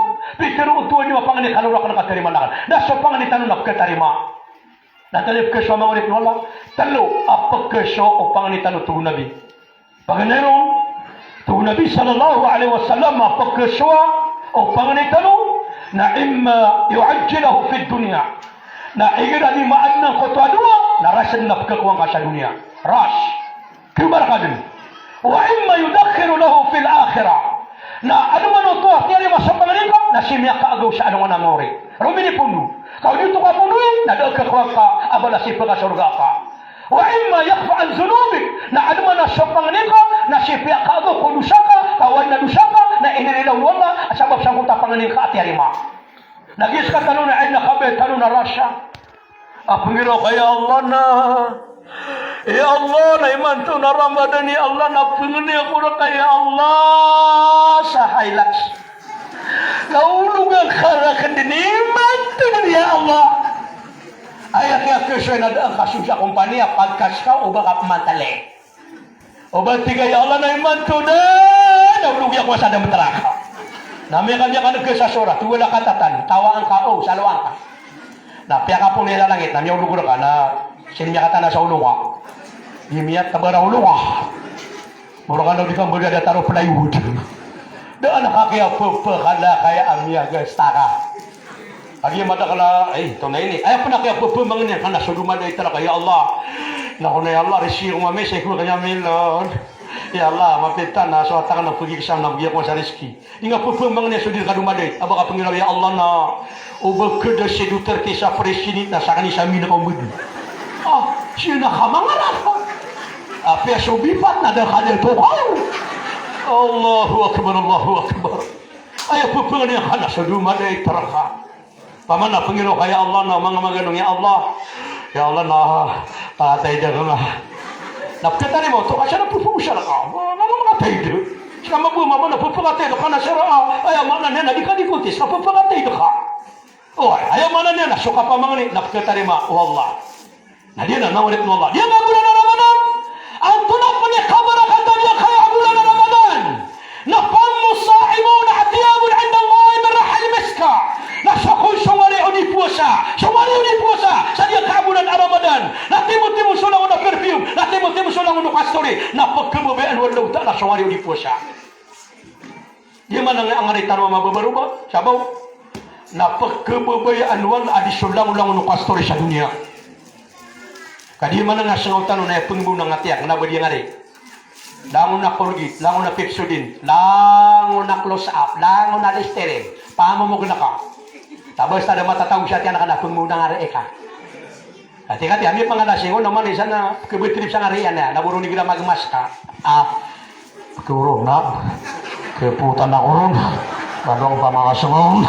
Pitharo o Tohan iyo a pangni kano rakn ka tarimaan akn. Na so pangni tano na pkhatarima. Na tlo a pkhasowa, manga oripn o Allah. Tlo a pkhasowa o pangni tano, tig o Nabi. Paganay ron, tig o Nabi sallallahu alaihi wasallam, a pkhasowa o pangni tano na imma yu'ajjiluhu fid dunya. Na igira di maadn angkoto a dowa, na ras dn a pkhakowa ngka sa doniya. Ras. Kiyobaraka dn. Wa imma yudakhkhiruhu lahu fil akhirah. Na adn man oto a tiyarima so pangni ngka, na sii miyakaagaw sa alongan a maori. Romini pondo. Ka o di oto kapondoi, na da a khakowa ngka a balas i pkasorga ka. Wa imma yukhaffifu an dhunubik, na adn man a so pangni ngka na sii piyakaagaw ko dosa ka, ka oway na dosa ka na inirila o Allah a sabap sangkoto a pangni ngka a tiyarima. Na giya skatano na aya kabaya tano na rasa a pnggiraw ka, ya Allah na, ya Allah na imanto na Ramadan, ya Allah na pangni ako rka, ya Allah, sa Hilux. Na ologa ngka rakn dn imanto na, ya Allah. Aya kiyakesoy na da a kasoy sa kompaniya, pagkas ka o ba ka pmantali. O ba tig ka, ya Allah na imanto na, na ologi ako sa dam traka. Na miyaka, miyaka nag sa sora, tig o Allah, katatan, tawaan ka, o, salowan ka. Na piyakapoon i lalangit, na miyaolog rka, na sii miyakatana sa olo ka. Di miyataba ra olo ka. Moro ka na di ka mbaga da taro plywood. Da a na kakiya pepekala kaya a miyagasta ka. Agi madakl a, ay, tonaa ini. Aya pn a kiya pepemangni ka na so domadoit rka, ya Allah. Na ko na, ya Allah, rizki ko mamay, sa iko kanya milon. Ya Allah, mapita na so atak na pegi ksam na pegi ako sa rizki. Di nga pepemangni so di rka domadoit. A ba ka pnggiraw, ya Allah na, o ba keda si Duterte sa president na sakn i sa minakaomad. Ah, siya na kamangarap. Apiya so bipat na da ka da tokaw. Allahu Akbar, Allahu Akbar. Aya pepengni ka na so domadoit rka. Pamana pengiro ka, ya Allah, na manga maganong, ya Allah. Ya Allah, na, ah, taida ka nga. Na pekatarima oto ka sa na pepengosara ka. Na, na, na, taida. Sa mabuma, na pepekataida ka na sara, ah, aya maana niyan na di ka di kotis, na pepekataida ka. O, aya maana niyan na so kapamangni, na pekatarima o Allah. Na di na, na orit o Allah. Di na bulan a Ramadan. Antonaa pn i kabarakatan iyan kaya bulan a Ramadan? Na famus saimuna atyabun indallahi min rihil misk. Na so kon sowari o di powasa, sowari o di powasa sa di ka bulan a Ramadan, na timotimo so langon a perfume, na timotimo so langon o kastori, na pekababayaan o Allahu Ta'ala sowari o di powasa. Di manang angari tano a mababaroba, sabaw na pekababayaan o Allah a di so langon-langon o kastori sa doniya. Ka di manang a sengaw tano na aya pengimbaw na ngatiya, kena ba di angari. Langon a Colgate, langon a Pepsodent, langon a Close Up, langon a Listerine, pamomog na ka. Tabas tada matatago sa tiyan ka na pengimbaw na ngari ka. Kati, kati, ami pangalasingon, na manisa na kebetrip sa ngari iyan, na boron igira magmask ka. Ah, keoron na, keputan na koron, balong pamangasengon.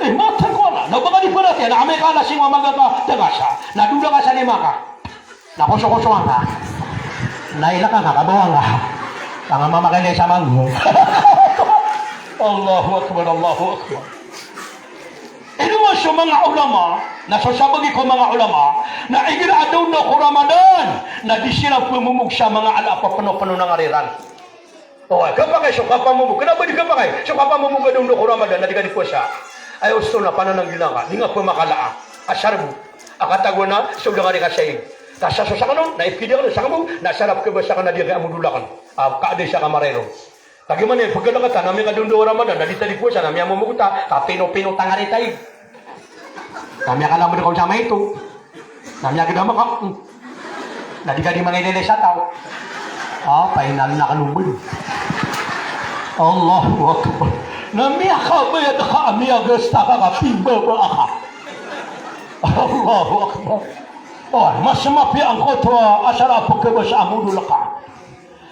Eh, matan ko ala, na baka di perhatian, na amay ka alasingon a magaka, tengasa, na doda ka sa lima ka. Na koso-koso ka. Na ilaka nga, kabawang ka. Tanga mamakailay sa manggo. Allahu Akbar, Allahu Akbar. Ino man so manga ulama, na so sabagi ko manga ulama, na igira a dondo ko Ramadan, na di siran pemomog sa manga ala a pepeno-peno na ngariran. O, ay, kapakay so kapamomog. Kena ba di kapakay so kapamomog a dondo ko Ramadan, na di ka di powasa. Ay, osto na panananggilaan ka, di nga pemakalaa. Asar bo. A katagoan na so dangari ka saing. Ka sa so sakano, na ipkidi kano, sakano, na sarap ka ba sakano, na di ka amodolakan. A, ka di sa kamarairo. Kagiya man iyan, pagkalakatan, na miyakadondo o Ramadan, na di ta di powasa, na miyamomog ta, ka pino-pino tangari taig. Na miyakalamed ka on sa maito. Na miyagedam ka, hmm. Na di ka di mangailay sa taw. A, painal na ka lombod. Allahu Akbar. Na miyakabayad ka, miyagasta ka, ka pimbaba ka. Allahu Akbar. O, mas mapiya angkoto a asar a pekebasa a modol ka.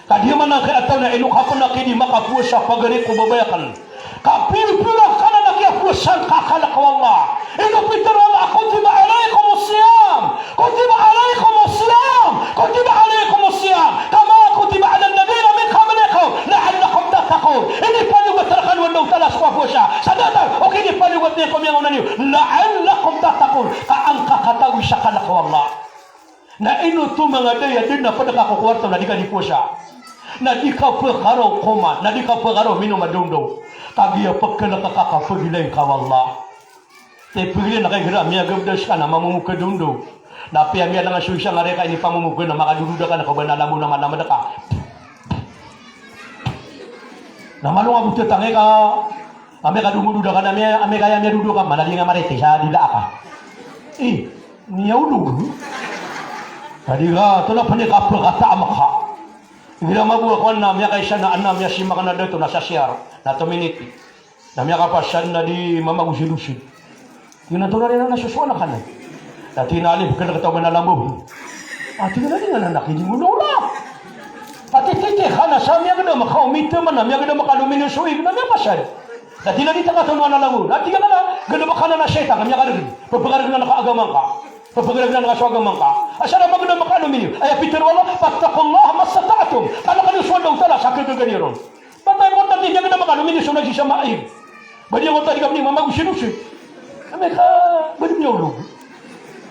Ka di man angkai a taw na ino ka pen a kidi makapowasa pagari ko babay aken. Ka pipila ka na kiyapowasan ka kalek o Allah. Ino pitharo o Allah, kutiba alaykumus siyam. Kutiba alaykumus siyam. Kutiba alaykumus siyam. Kama kutiba alal ladhina min qablikum la'allakum tattaqun. Inipanogat rekano o Allah Ta'ala so kapowasa sa datar o kinipanogat iyan ko miyangaoona niyo. La'allakum tattaqun. Ka an ka katawi sa kalek o Allah. Na ino oto manga daya, den a ped ka ko kowarto na di ka di powasa. Na di ka pekaraw koman, na di ka pekaraw minom a dondo. Kagiya pekelek ka ka pegilay ka o Allah. Te pegilay na ka igira miyagabdas ka na mamomog ka dondo. Na apiya miyalang a so isa nga reka inipamomog ka na makadododa ka na ko ba na lamo na malamed ka. Na malo nga bo tetangay ka. Amay ka dododa ka na, amay, amay ka aya miyadodo ka, mana di nga marete sa dila ka. Eh, miyaolog. Tadi ka, tona pene ka pekata amaka. Igira mabuwa ko na miyakaisa na ana miyasimak na dato na sa siyar, na tominiti. Na miyakapasad na di mamagosid-osid. Tig iyan a tonaa rin a nasosowa na ka na. Na tig iyan a alif ka na kataw ba na lambo. A tig iyan a di nga na nakidingolawla. Pati titi ka na sa miyagedam ka o miteman na miyagedam ka aluminium so ig na miyapasad. Na tig iyan a di ta katonoan a lambo. Na tig iyan a na gedam ka na na shaytan ka miyakareged. Pepekareg na ka agama ngka. Pepekareg na ka so agama ngka. Asar a magedam ka aluminium. Aya pitharo o Allah, fattaqullaha mastata'tum. Kaleken iyo so Allah Ta'ala sa kegagari ron. Patay ko tadi, di ka na makano, minisona si sama, eh. Ba di ako tadi kami mamagosid-osid. Amay ka, ba di miyaolog.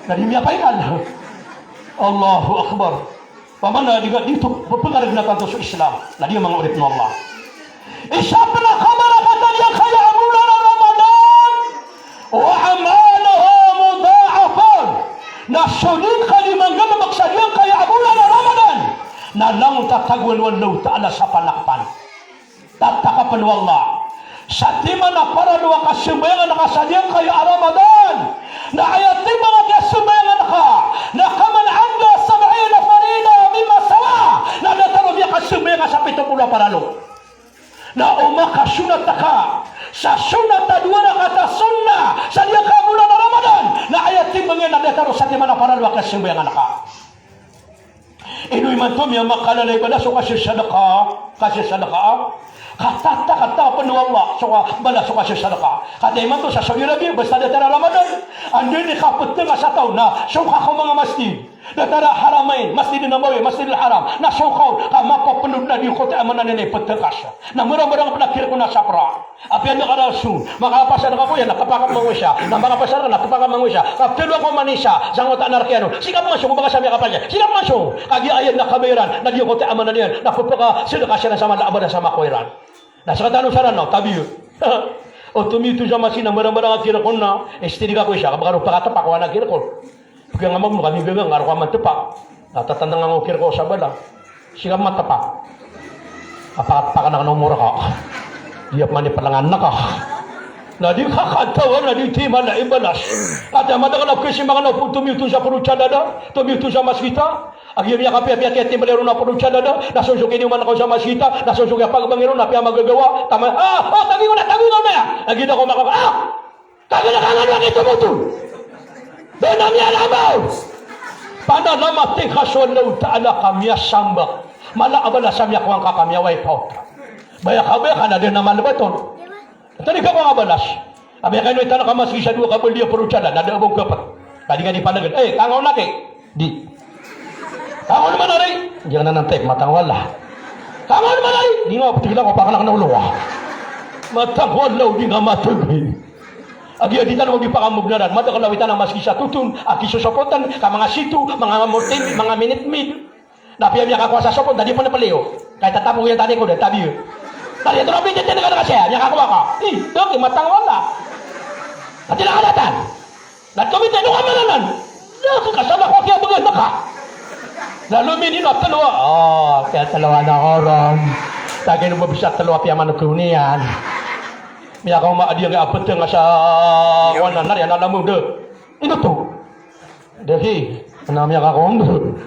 Na di miyapainal. Allahu Akbar. Pamana di ka dito, pekareg na tanto so Islam. Na di manga oripn o Allah. Isa pn a kabarakat a giyangkaya a bolan a Ramadan. Wa amaluhu mudha'afun. Na so di ka di manggalbk sa giyangkaya a bolan a Ramadan. Na langon tatagoan o Allahu Ta'ala sa palakpan. Tatakapn o Allah. Sa timan a paralo a kasambayangan ka sa giyangkaya a Ramadan. Na aya timan a kiyasambayangan ka. Na kaman adda sab'ina farida mimma siwaha. Na datar o miyakasambayang ka sa pito polo a paralo. Na o makasonat ka sa sonat a dowa rakaat a sonnah sa giyangkaya a bolan a Ramadan. Na aya timan iyan na datar o sa timan a paralo a kasambayangan ka. Ino imanto miyamakalalay balas o kasasadka, kasasadka, ka tatakapn o Allah so ka, balas o kasasadka. Katii imanto sa Saudi Arabia, basta datar a Ramadan, anda ini kaptnga sa taw na so ka ko manga masjid. Datar a Haramain, Masjid Nabawi, Masjidil Haram, na so ka on, ka mapapnod na di ko ta amana nini ptnga sa. Na mbarambarang pn a kirk on a sapra. Apiya na karaso, makapasad ka ko iyan, na kapakamangoy sa. Na makapasad ka, na kapakamangoy sa. Kaptlo ako manisa, sangkoto a narkiyan on. Sii ka pman so, baka sa miyakapasad. Sii ka pman so. Kagiya aya na kabayaran, na di ako ta amana niyan. Na pphakasadka siran sa mala a balas a makowa iran. Na sktano sa ran, na, tabiyo. O tomiyoto sa masjid na mbarambarang a kirk on na, istiri ka ko isa, ka baka ron pakatpa ko anak kirk on. Pkhangamag mo kami bebang, ngaro ka mantpa. Na tatandang ako kirk o sabala. Sii ka matpa. Apakatpa ka na kna o mor ka. Di a pman i plangan na ka. Na di ka katawan na di ti mala i balas. Ata madakl a pkhasimba ka na o tomiyoto sa polo thalada, tomiyoto sa masgita. A giya miyakapiyapiya kiya ti mala i ron a polo thalada. Na sonsok ini oman ka on sa masgita. Na sonsok iya pagbangi ron na piyamagagawa. Tama, ah, ah, tagi ko na, tagi ko na ya. Lagi da ko maka, ah! Kagiya na kangano a kitomoto. Da na miyalamaw. Panalamating ka so Allahu Ta'ala ka miyasamba. Mala a balas a miyakowa ngka ka miya-wipe out. Baya ka, baya ka na da na malbat on. Tadi ka ko nga balas. Apiya ka ino itan ka masgit sa dowa ka baldi a polo thalada, na da a ba ngka pat. Tadi ka di panagan. Eh, kangaw na ki. Di. Kangon man ari, di ngka nan tip, matang wala. Kangon man ari, di nga ptigla ko pakalak na olo. Matang wala, di nga matag. Agi adi tano di pakamubnaran, madakl a witan a maski sa totol a kisosopotan ka manga sito, manga mortin, manga minitmid. Na piya miyakakowa sa sopot, da di pn peliyo. Kay tatapo iyan tani ko da tabiyo. Tadi ito na pintitin ka na kasi, miyakakowa ka. Ih, doki matang wala. Tadi na kadatan. Na tomite no kamananan. Doki ka sama ko kiya bgan ka. Lalu mini na telo. Oh, kiya telo ana korom. Tagi no bisa telo a piya mano kuniyan. Miyakaoma adi nga apeteng asa wana nari ana lamu de. Ino to. Dagi, na miyakakondo.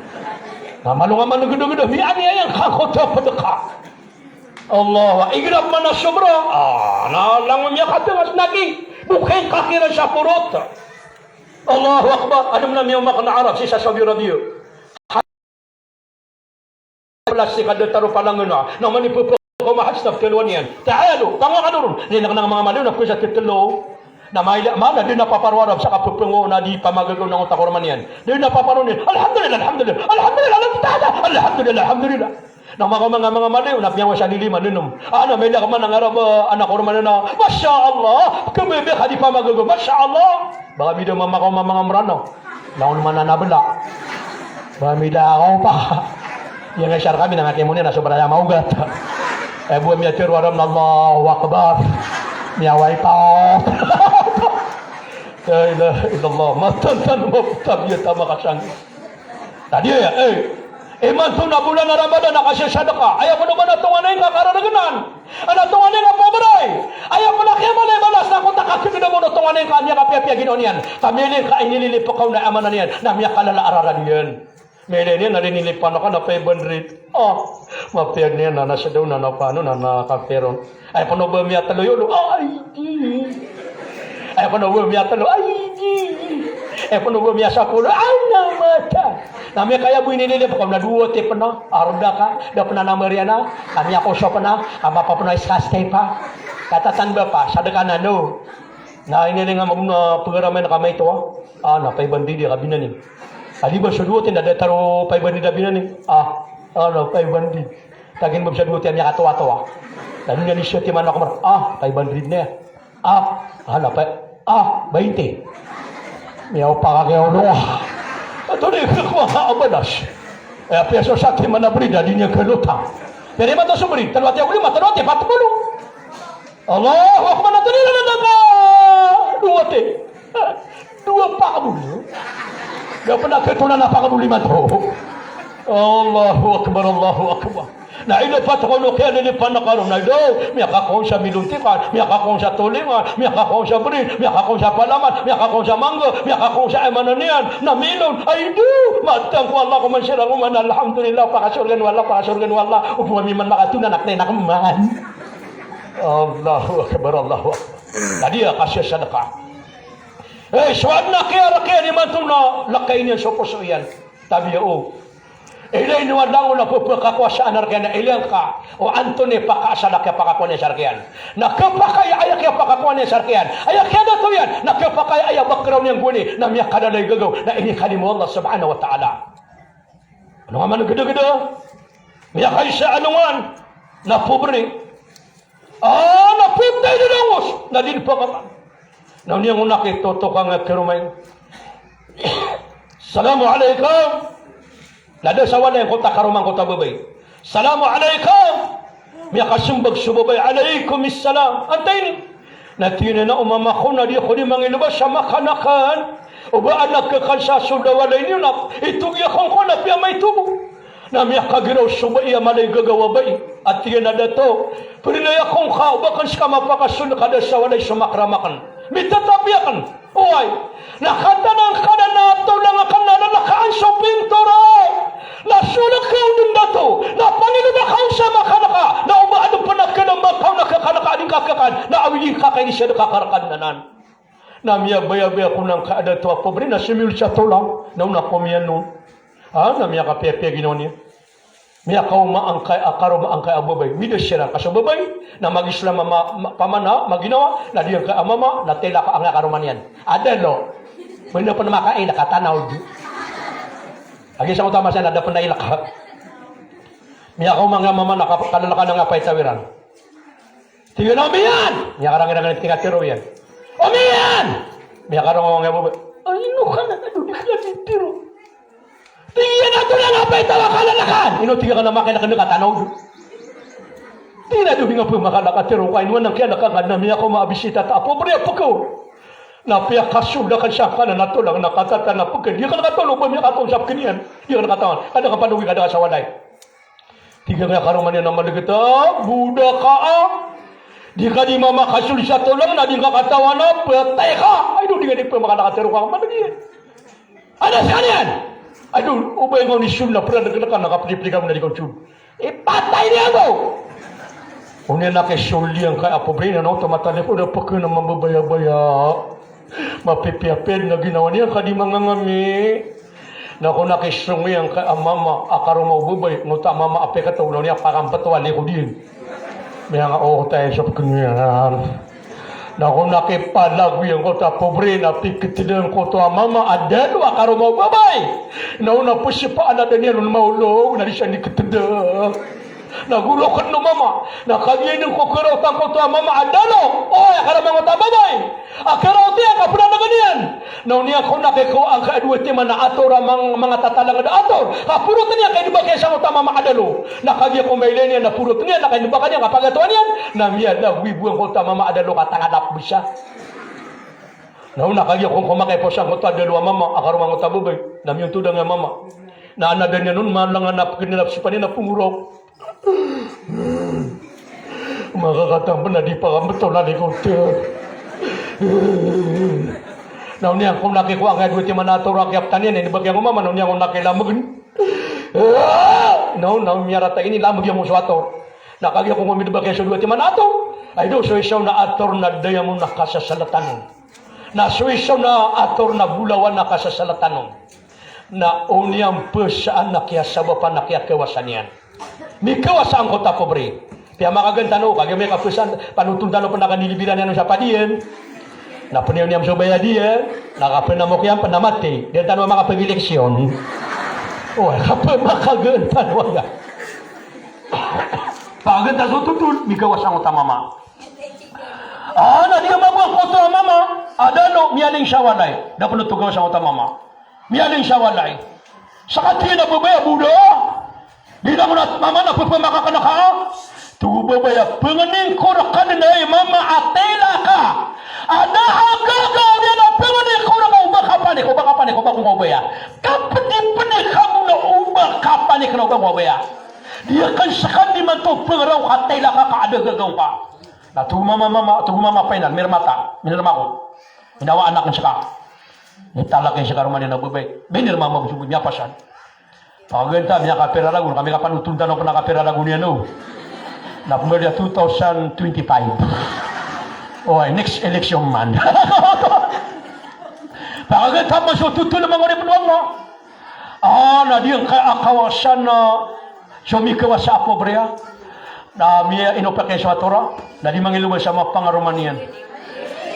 Na malo nga man gdgd, miyaaniya iyan ka ko da pd ka. Allah, igrab man a sobra. Ah, na langon miyakadangas nagi. Bokay ka kiran sa porot. Allahu Akbar. Adn a miyaoma kna Arab, sii sa Saudi Arabia. Plastik a datar o palangana. Na mani pepekaoma hadis na ptelo iyan. Ta'alu, tango kano ron. Ina kna manga maliyo na pkasa telo. Na maila, mana dn a paparo Arab sa kapepengo na di pamagagaw na ngota korman iyan. Dn a paparo niyan. Alhamdulillah, alhamdulillah. Alhamdulillah, alhamdulillah. Alhamdulillah, alhamdulillah. Na manga, manga, manga maliyo na piyawa sa lilima, nenem. Ana maila kman a Arab, ana korman na. Masha Allah. Kemebe ka di pamagagaw. Masha Allah. Baka mida mamakaoma manga Mranaw. Langon man a nabla. Ba mida ako pa. Iya nga isar kami na nga kemoni na sobra iya maogat. Eh, bo miyatharo a Arab na Allahu Akbar. Miyawai pa. La ilaha illallah. Matantan mo tabiya tama kasang. Tadi ya, eh. Imanto na bolan a Ramadan a kasisadka. Aya pn o ba na tonganay ngka karargnan. Ana tonganay ngka pobri. Aya pn a kiyamalay balas na ko ta kakgdam o tonganay ngka a miyakapiyapiya ginawa niyan. Ka miyailay ngka inililip ka on a amana niyan. Na miyakalala a rarad iyan. Miyailay niyan na inilip ka na five hundred. Ah, mapiya niyan na, na sadaw na, na pano na, na kapiron. Aya pn o ba miyatlo iyo lo. Ay, di. Aya pn o ba miyatlo. Ay, di. Aya pn o ba miyasapolo. Ay, na mata. Na miyakaya bo inililip ka on na dowa ti pn a. Arda ka, da pn a na Mariana, ka miyakoso pn a, ka mapa pn a iska stay pa. Katatan ba pa, sadka na no. Na inilay nga mambo na pgaramay na ka maito a. Ah, na five hundred ka binani. Kaliba so dowa ti na datar o five hundred a binani. Ah, ah, na five hundred. Tagin ba sa dowa ti a miyakatoatoa. Tagin nga ni siya ti manok mar. Ah, five hundred na. Ah, hala pa, ah, bainte. Miyaw pa ka kaya olo. Ato ni ko a balas. Eh, apiya so sati mana bri da di niya kalota. Pero mata so bri, talo ati a bri, mata talo ati pat bulu. Allahu Akbar, ato ni na na na. Dowa ti. Dowa pakabulu. Da pn a katonan a pakabulu imanto. Allahu Akbar, Allahu Akbar. Na ino pat ko no kiyalilipan ka ron, na ino, miyakakowa on sa milontikan, miyakakowa on sa tolingan, miyakakowa on sa bri, miyakakowa on sa palaman, miyakakowa on sa mangga, miyakakowa on sa aya maana niyan, na milon, ay do, matang ko Allah ko man siran ko man, alhamdulillah, pakasorgan o Allah, pakasorgan o Allah, o bo ami man makatonan a kna inak man. Allahu Akbar, Allahu Akbar. Tadi a kasisadka. Eh, so adn a kiyark iyan imanto na lakayin iyan so poso iyan. Tabiya o. Ilay niyo a langon a pphakakowa sa rk iyan, ilay ngka o antonaa i pakaasal a kiyapakakowa niyan sa rk iyan. Na khapakay a aya kiyapakakowa niyan sa rk iyan, aya kiyadato iyan, na khapakay a aya background iyan gowani, na miyakalala i gagaw, na inikalimo o Allah subhanahu wa ta'ala. Ano nga man gdagda? Miyakaisa a alongan na pobri. Ah, na piptay di dangos, na di pakaman. Na oniyan o nakitoto ka nga karoma iyan. Salamu alaikum. Na da sa walay angkoto a karoma, angkoto a babay. Salamu alaikum. Miyakasmbag so babay, alaikum salam. Antaa ini? Na tig iyan a o mama ko na di ako di mangilobas sa makanakan. O ba anak ka kan sa solda walay niyo na itogi ako ngka na piya maito bo. Na miyakagiraw so bai a mala i gagaw a bai a tig iyan a dato, prilay ako ngka o ba akn ska mapakasold ka da sa walay so makram akn. Mitatabi akn. Oway. Na katawan angka na na taw lang akn na lalakaan so pinto ron. Na solakaw dn dato. Na pangilobas ka on sa makanaka. Na o ba adn pn a kna a makaw na kakanaka a di ngka kakan. Na awid ingka ka ini sa da ka karkan anan. Na miyabayabaya ko nangka a dato a pobri na somiyol sa tolang. Na ona ko miyanon. Ah, na miyakapiyapiya ginawa niyan. Miyakaoma angkai a karoma angkai a babay. Mida siran ka so babay na mag-Islam a ma-, ma-, paman a maginawa, na di angkai a mama na tila ka angkai a karoma niyan. Adn o. Pwede pn makaila ka tanaw di. Kagiya sangkoto a masa na da pen a ilek. Miyakaoma angkai a mama na kap-, kalalakan angkai a pay tawiran. Tig iyan a, "Omi iyan!" Miyakarangirang iyan, tig a tero iyan. "Omi iyan!" Miyakarangawang iyan bo. "Ay, ino ka na, ado di ka na di tero." Tig iyan a, "Tolang a pay taw a kalalakan." "Ino tig ka na makilakan ka tano?" Tig iyan a, "Ado di nga pemakalak a tero ka, ino anan kiyalaka ngka na miyakaoma a bisita ta a pobre a pekeo. Na piyakasold aken sangkanan a tolang na katatan a peken. Di aken katolo ba miyakatong sa peken iyan. Di aken katawan. Kada ka panogi, kada ka sa walay." Tig iyan a karoma niyan a maleget a, "Boda ka a. Di ka di mamakasold sa tolang na di ngka katawan a petay ka. Ay, ado di nga di pemakalak a tero ka." Maleget iyan. Ada sekaniyan. Ado, o ba iyan ngka onisold na peran ka na kapelipelik ako na di ka onisold. Ipatay niyan ko. Oniyan a kisold iyan angkai a pobre na oto matalipon a peken a mambabayabaya. Mapipiya ped na ginawa niyan ka di mangangami. Na ko na kisong iyan angkai a mama a karoma o babay, ngoto a mama a pekataw na oniyan pakampeto a likod iyan. Miyanga o tayo sa peken iyan. Na ko na kipalago iyan angkoto a pobre na piketedaan angkoto a mama a dalo a karoma o babay. Na o na pesepaan a da niyan on maolog na di siyan di keteda. Na goroken o mama. Na kagiya ino ko keraot angkoto a mama a dalo. O, aya karoma angkoto a babay. A keraot iyan, kaperanegen iyan. Na oniyan ko na kikowaa angkai a dowa timan a ator a mang-, mangatatalang a ator. Kaporoten iyan, kaidebaka iyan sangkoto a mama a dalo. Na kagiya ko mailay niyan na poroten iyan, na kaidebaka niyan, kapagatowan iyan. Na miyalagoy bo angkoto a mama a dalo ka tangalap besa. Na o na kagiya ko komakay posa angkoto a dalo a mama a karoma angkoto a babay. Na miyontod angkai a mama. Na anadaan iyan on malangan a peken iyan a pesepan iyan a pengorok. Makakatampen a di pakambeto na likod. Na oniyan ko na kikowaa angkai a dowa timan a ator a kiyaptan iyan, inebek iyan ko mama, na oniyan ko na kilamegen. Na o na miyarata ini lameg iyan ko so ator. Na kagiya ko ngomidebek iyan so dowa timan a ator. Ay do so isa on a ator na diamond a kasasalatan on. Na so isa on a ator na bolawan a kasasalatan on. Na oniyan pesaan a kiyasabapan a kiyakawasa niyan. Mikawasa angkoto a pobre. Piyamakagen tano, kagiya miyakapesaan, panoton tano pen a kanilibiran iyan sa padiyan. Na peniyaw niyan so bayad iyan, na kapenamok iyan pen a mati. Di tano makapag-eleksyon. O, kapemakagen tano aya. Pakagen tano so totol, mikawasa angkoto a mama. A, na di ka mago angkoto a mama a dalo, miyaling sa walay. Da pen oto kawasa angkoto a mama. Miyaling sa walay. Seka tig iyan a babay a boda. Di langon a mama na pepemakaken ka. Tig o babay a, pengenin ko reka den ay mama a tela ka. A da a gagaw niyan a pengenin ko reka, o ba ka panik, o ba ka panik, o ba ko babay a. Kapedipedi ka bo na o ba ka panik na o ba ko babay a. Di aken seka di manto pengeraw ka tela ka ka a da a gagaw ka. Na tig o mama, mama, tig o mama a final, minirma ta, minirma ko. Inawaan aken seka. Italak iyan seka roma niyan a babay. Binirma mama bo so babay, miyapasad. Pagenta, miyakapira ragon, kami kapanotol tano pen a kapira ragon iyan o. Na pembali a two thousand twenty-five. Oway, next election man. Pagenta, maso totol mangorip no Allah. A, na di ngka a kawasan, a, so mikawasa a pobre a. Na miya ino pake so ator a. Na di mangiloba sa mapangaroma niyan.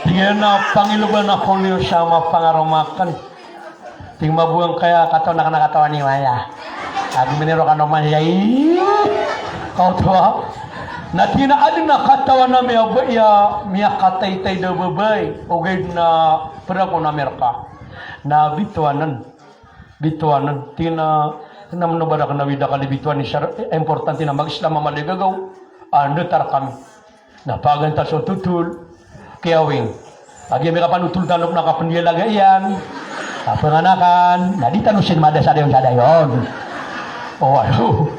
Tig iyan a pangiloba na ko niyo sa mapangaroma aken. Tig mabowang kaya katawan aken a katawan iyo aya. Ago miniro ka no man iya i. Kaoto a. Na tig iyan a aden a katawan ami a ba iya miyakataytay da babay. Ogaid na pera ko na merka. Na bitowanen. Bitowanen, tig iyan a, tig iyan a meno ba da ken a wida kali bitowan i sar-, eh, importante na mag-Islam a mala i gagaw. Anda tar kami. Na pagenta so totol, kiyawing. Agi ami kapanotol tano pen a kapendiyalaga iyan. Kapenganakan, na di tano sin madasadayon-sadayon. O, ado.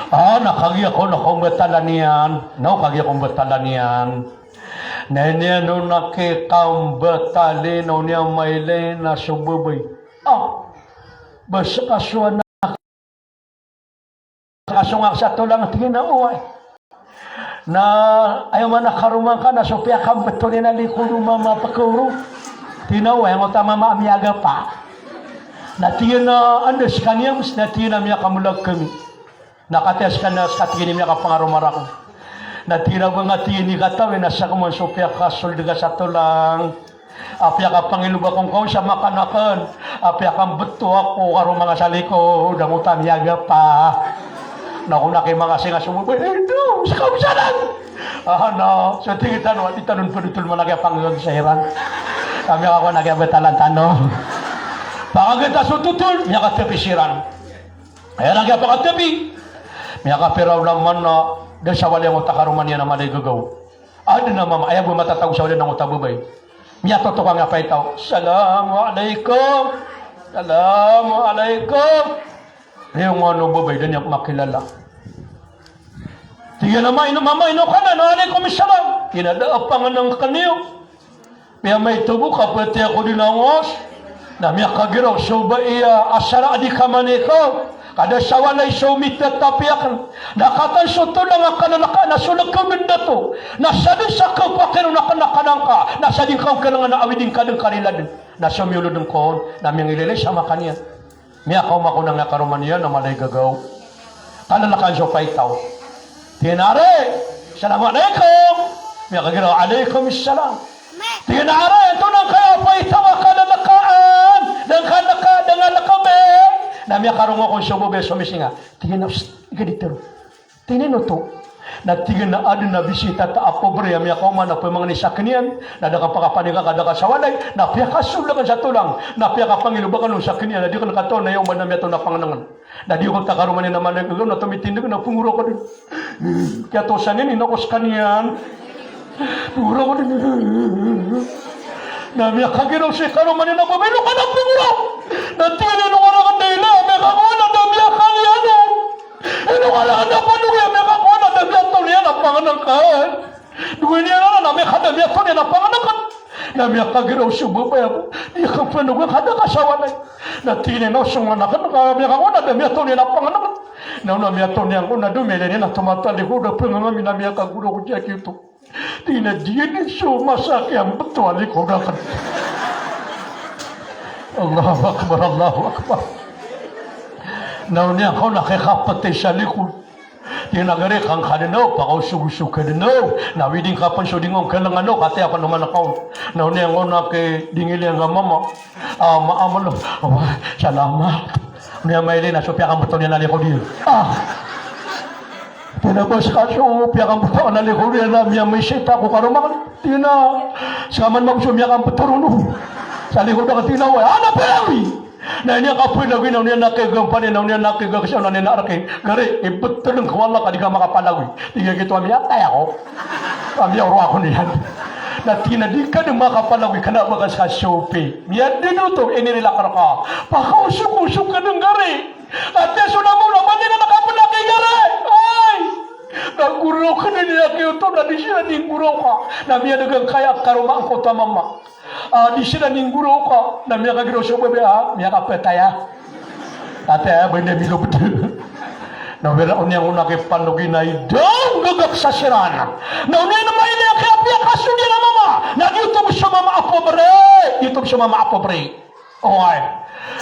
A, na kagiya ko na kambatalan iyan. Na o kagiya kambatalan iyan. Na iniyan o na kikambatali, na o niyan mailay na so babay. A, ba seka so anak, seka so ngak sa tolang, tig iyan a oway. Na aya man a karoma ngka na so piyakambeto niyan a likod o mama a pekaoro. Tig iyan a oway, angkoto a mama a miyagapa. Na tig iyan a anda sekaniyan, na tig iyan a miyakamelag kami. Na kataya sekaniyan, seka tig iyan i miyakapangaroma rakn. Na tig iyan a ba nga tig iyan i katawi na seka man so piyakasold ka sa tolang. Apiya ka pangilobakon ka on sa makan akn. Apiya ka mbto ako karoma nga sa likod, angkoto a miyagapa. Na ako na ki manga singa so babay, "Endo, ska bo sanan?" Aha na, so tig tano, a di tano pd totol man a kiyapanggaga sa iran. Ka miyakakowa na kiyabtalan tano. Pakagiya so totol, miyakatpi siran. Aya na kiyapakatpi. Miyakapira ola man na da sa walay angkoto a karoma niyan a mala i gagaw. Adn a mama, aya bo matatago sa walay na angkoto a babay. Miyatotok angkaya paitaw. "Assalamu alaikum. Assalamu alaikum." Riyo ngano babay, da niyan makilala. Tig iyan a, "Mama, ino, mama, ino ka nan?" "Alaikum salam." Tig iyan a, "Da a pangnngkn iyo." Miyamaito bo ka pati ako di nangos. Na miyakagiraw so babay a asar a di ka manikaw. Ka da sa walay so mitatapi akn. Na kakan so tolang a kalalakaan a so lakaw dn dato. Na sadn sa kapakay ron akn a kanangka. Na sadn ka on kalngan a awidin ka dn karila dn. Na so miyolod dn kon. Na miyangililay sa makan iyan. Miyakaoma kon angkaya karoma niyan a mala i gagaw. Kalalakaan so paitaw. Tig iyan a, "Ari, assalamu alaikum." Miyakagiraw, "Alaikum salam." Tig iyan a, "Ari, antonaa angkaya paitaw a kalalakaan? Da ngka laka, da ngka laka, be?" Na miyakarongo kon so babay a somisinga. Tig iyan a, "Psst, ika di tero." Tig iyan a, "Ino oto?" Na tig iyan a, "Adn a bisita ta a pobre a miyakaoma na pmangni sakn iyan, na da ka pakapanikaw ka da ka sa walay, na piyakasold akn sa tolang, na piyakapangilobakn on sakn iyan, na di akn katawan a aya oman na miyatoon a pangnngkn. Na di ako ta karoma niyan a mala i gagaw, na tomitindg na pngoro ako dn. Kiyatosan iyan, ino ko skaniyan. Pngoro ako dn." Na miyakagiraw so karoma niyan a babay, "Ino ka nan pngoro?" Na tig iyan a, "Ino ka nan, da ilay a miyakakowa na da miyakaliyan on." Ino ka nan a panogi a miyakakowa na da miyatoon iyan a pangnngkn. Dowa niyan anan a miyaka da miyatoon iyan a pangnngkn. Na miyakagiraw so babay a, "Di ka panogi ka da ka sa walay." Na tig iyan a, "Ino so ngaran akn ka miyakakowa na da miyatoon iyan a pangnngkn?" Na ona miyatoon iyan kon na domailay niyan a tomatalikoda pngangami na miyakagorok ko giya giyoto. Tig iyan a, "Di niyan so masa a kiyambto a likod akn." Allahu Akbar, Allahu Akbar. Na on iyan kon a kikapatay sa likod. Tig iyan a, "Gari, kangka dn o, pakaosogosog ka dn o. Na awidin ka pn so di ngka on kalngan o, kataya pn oman ka on." Na on iyan kon a kidingil iyan ka mama. Ah, maamalo. Awa, salamat. Niyan mailay na so piyakambto niyan a likod iyan. Ah. Tig iyan a, "Ba ska so piyakambto a likod iyan a miyamaisita ko karoma akn?" Tig iyan a, "Ska man mambo so miyakambto ron o sa likod akn." Tig iyan a, "Oway, ana palagoy." Na iniyan kapalagoy na oniyan na kigampani, na oniyan na kigagsa, na oniyan na arki. "Gari, ibtad ngka o Allah ka di ka makapalagoy." Tig iyan a, "Gioto a miyatay ako. Ka miyaoro ako niyan." Na tig iyan a, "Di ka dn makapalagoy, kna ba ka ska sopi. Miyadn oto, inirilak rka. Pakaosogosog ka dn, gari. Ati a so namaw na ba di ka na kapalagoy, gari. Ay! Kagorok dn iyan gioto, na di siran inggorok ka. Na miyadg angkaya karoma angkoto a mama. Ah, di siran inggorok ka." Na miyakagiraw so babay a miyakapatay a. Ati a ba iniyan milobd. Na wira oniyan kon a kipanogi na idang gagak sa siran. Na oniyan mailay a kiyapiya ka so di na mama. Na gioto bo so mama a pobre. Gioto bo so mama a pobre. Oway.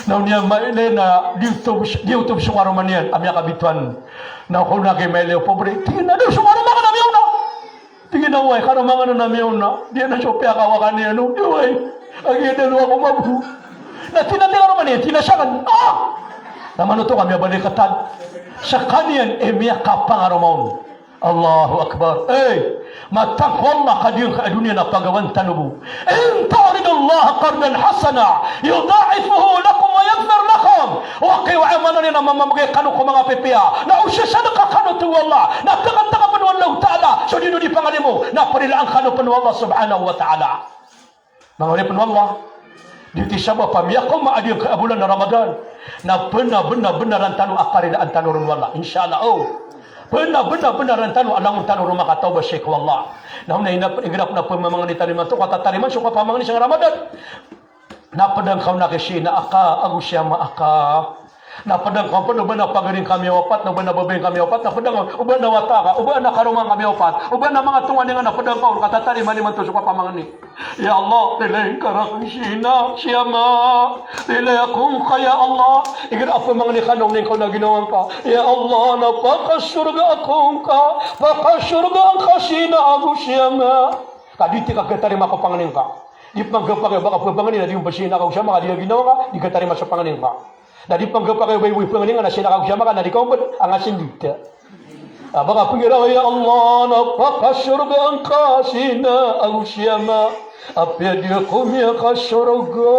Na oniyan mailay na gioto bo so, gioto bo so karoma niyan a miyakabitowan. Na kon a kimailay o pobre. Tig iyan a, "Da so karoma akn a miyaona." Tig iyan a, "Oway, karoma ngka anan a miyaona. Di anan so piyakawakan iyan o." "Oway, a giya da lowa ko mabo." Na tig iyan a, "Tig a karoma niyan, tig iyan a sakn." Ah! Na manoto ka miyabaliktad. Skaniyan i miyakapangaroma on. Allahu Akbar. Ey, mataan ko Allah ka di ngka a doniya na pagawan tano bo. "In tuqridullaha qardan hasana, yudha'ifahu lakum wa yaghfir lakum." Wa kiyaomanan iyan a mamamgay kano ko manga pipiya, na osasadka kano oto o Allah, na tgtg pn o Allahu Ta'ala so dino di pangalimo, na prilaan kano pn o Allah Subhanahu wa Ta'ala. Manga oripn o Allah, di ti sabap a miyakaoma a di ngka a bolan a Ramadan, na bnar, bnar, bnar tano a karilaan tano ron o Allah. Insha Allah, o. Bnar, bnar, bnar tano a langon tano ron makatawbat sii ko Allah. Na oniyan na igira pn a pmamangni tano imanto, katatarimaan so kapamangni sii ko Ramadan. Na pd angka on a ki sii na aka, ago sii a ama aka. Na pd angka on pd o ba na pagari ngka miyawapat, na o ba na babay ngka miyawapat, na pd angka on o ba na wata ka, o ba na karoma ngka miyawapat, o ba na manga tonganay nga, na pd angka on, katatarimaan imanto so kapamangni. Ya Allah, rilai ngka rakn sii na, sii a ama. Rilai ako ngka, ya Allah. Igira a pmangni ka na oniyan ka on a ginawa ngka. Ya Allah, na pakasorga ako ngka. Pakasorga angka sii na ago sii a ama. Ka di ti ka katarima ko pangni ngka. Di pangkapakay o ba ka pangnin na di ombasina ka o siyama ka di a ginawa ka, di katarima so pangnin ka. Na di pangkapakay o ba ibo i pangnin ka na sina ka o siyama ka na di ka ombed, anga sendita. A ba ka pangiraw, ya Allah, na pakasorga angka sina ka o siyama. Apiya di ako miyakasorga,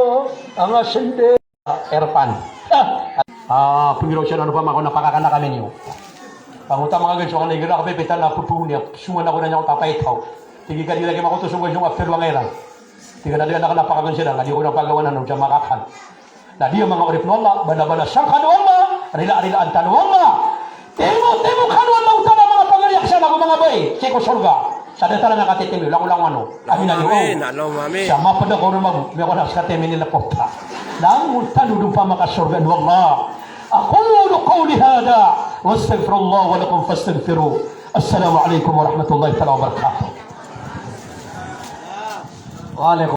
anga sendita. Irfan. Ah, pingiraw siya na ano pa mako na pakakana kami niyo. Pangota manga ganso ka na igira ka pipita na pupuhon niya, sungan ako na niya ko tapaitaw. Tigi ka di lagi mako to sungan sungan pero ang iran. Tigi na di anak na pakagan sila, nga di ko na pagawa na nung siya makakan. Na di manga orip no Allah, bala-bala sangkan o Allah, rila-rilaan tano o Allah. Timo, timo kano Allah Ta'ala manga pangariyak sa nago manga bay, sii ko sorga. Sa datar na katitimi, langolangon ano. Amin, amin. Amin, Allahumma amin. Sa mapeda ko rumag, may ko na sa katimi nila pota. Langon tano dun pa makasorga, wallah. أقول قولي هذا وأستغفر الله ولكم فاستغفروه. السلام عليكم ورحمة الله تعالى وبركاته. Wa alaikum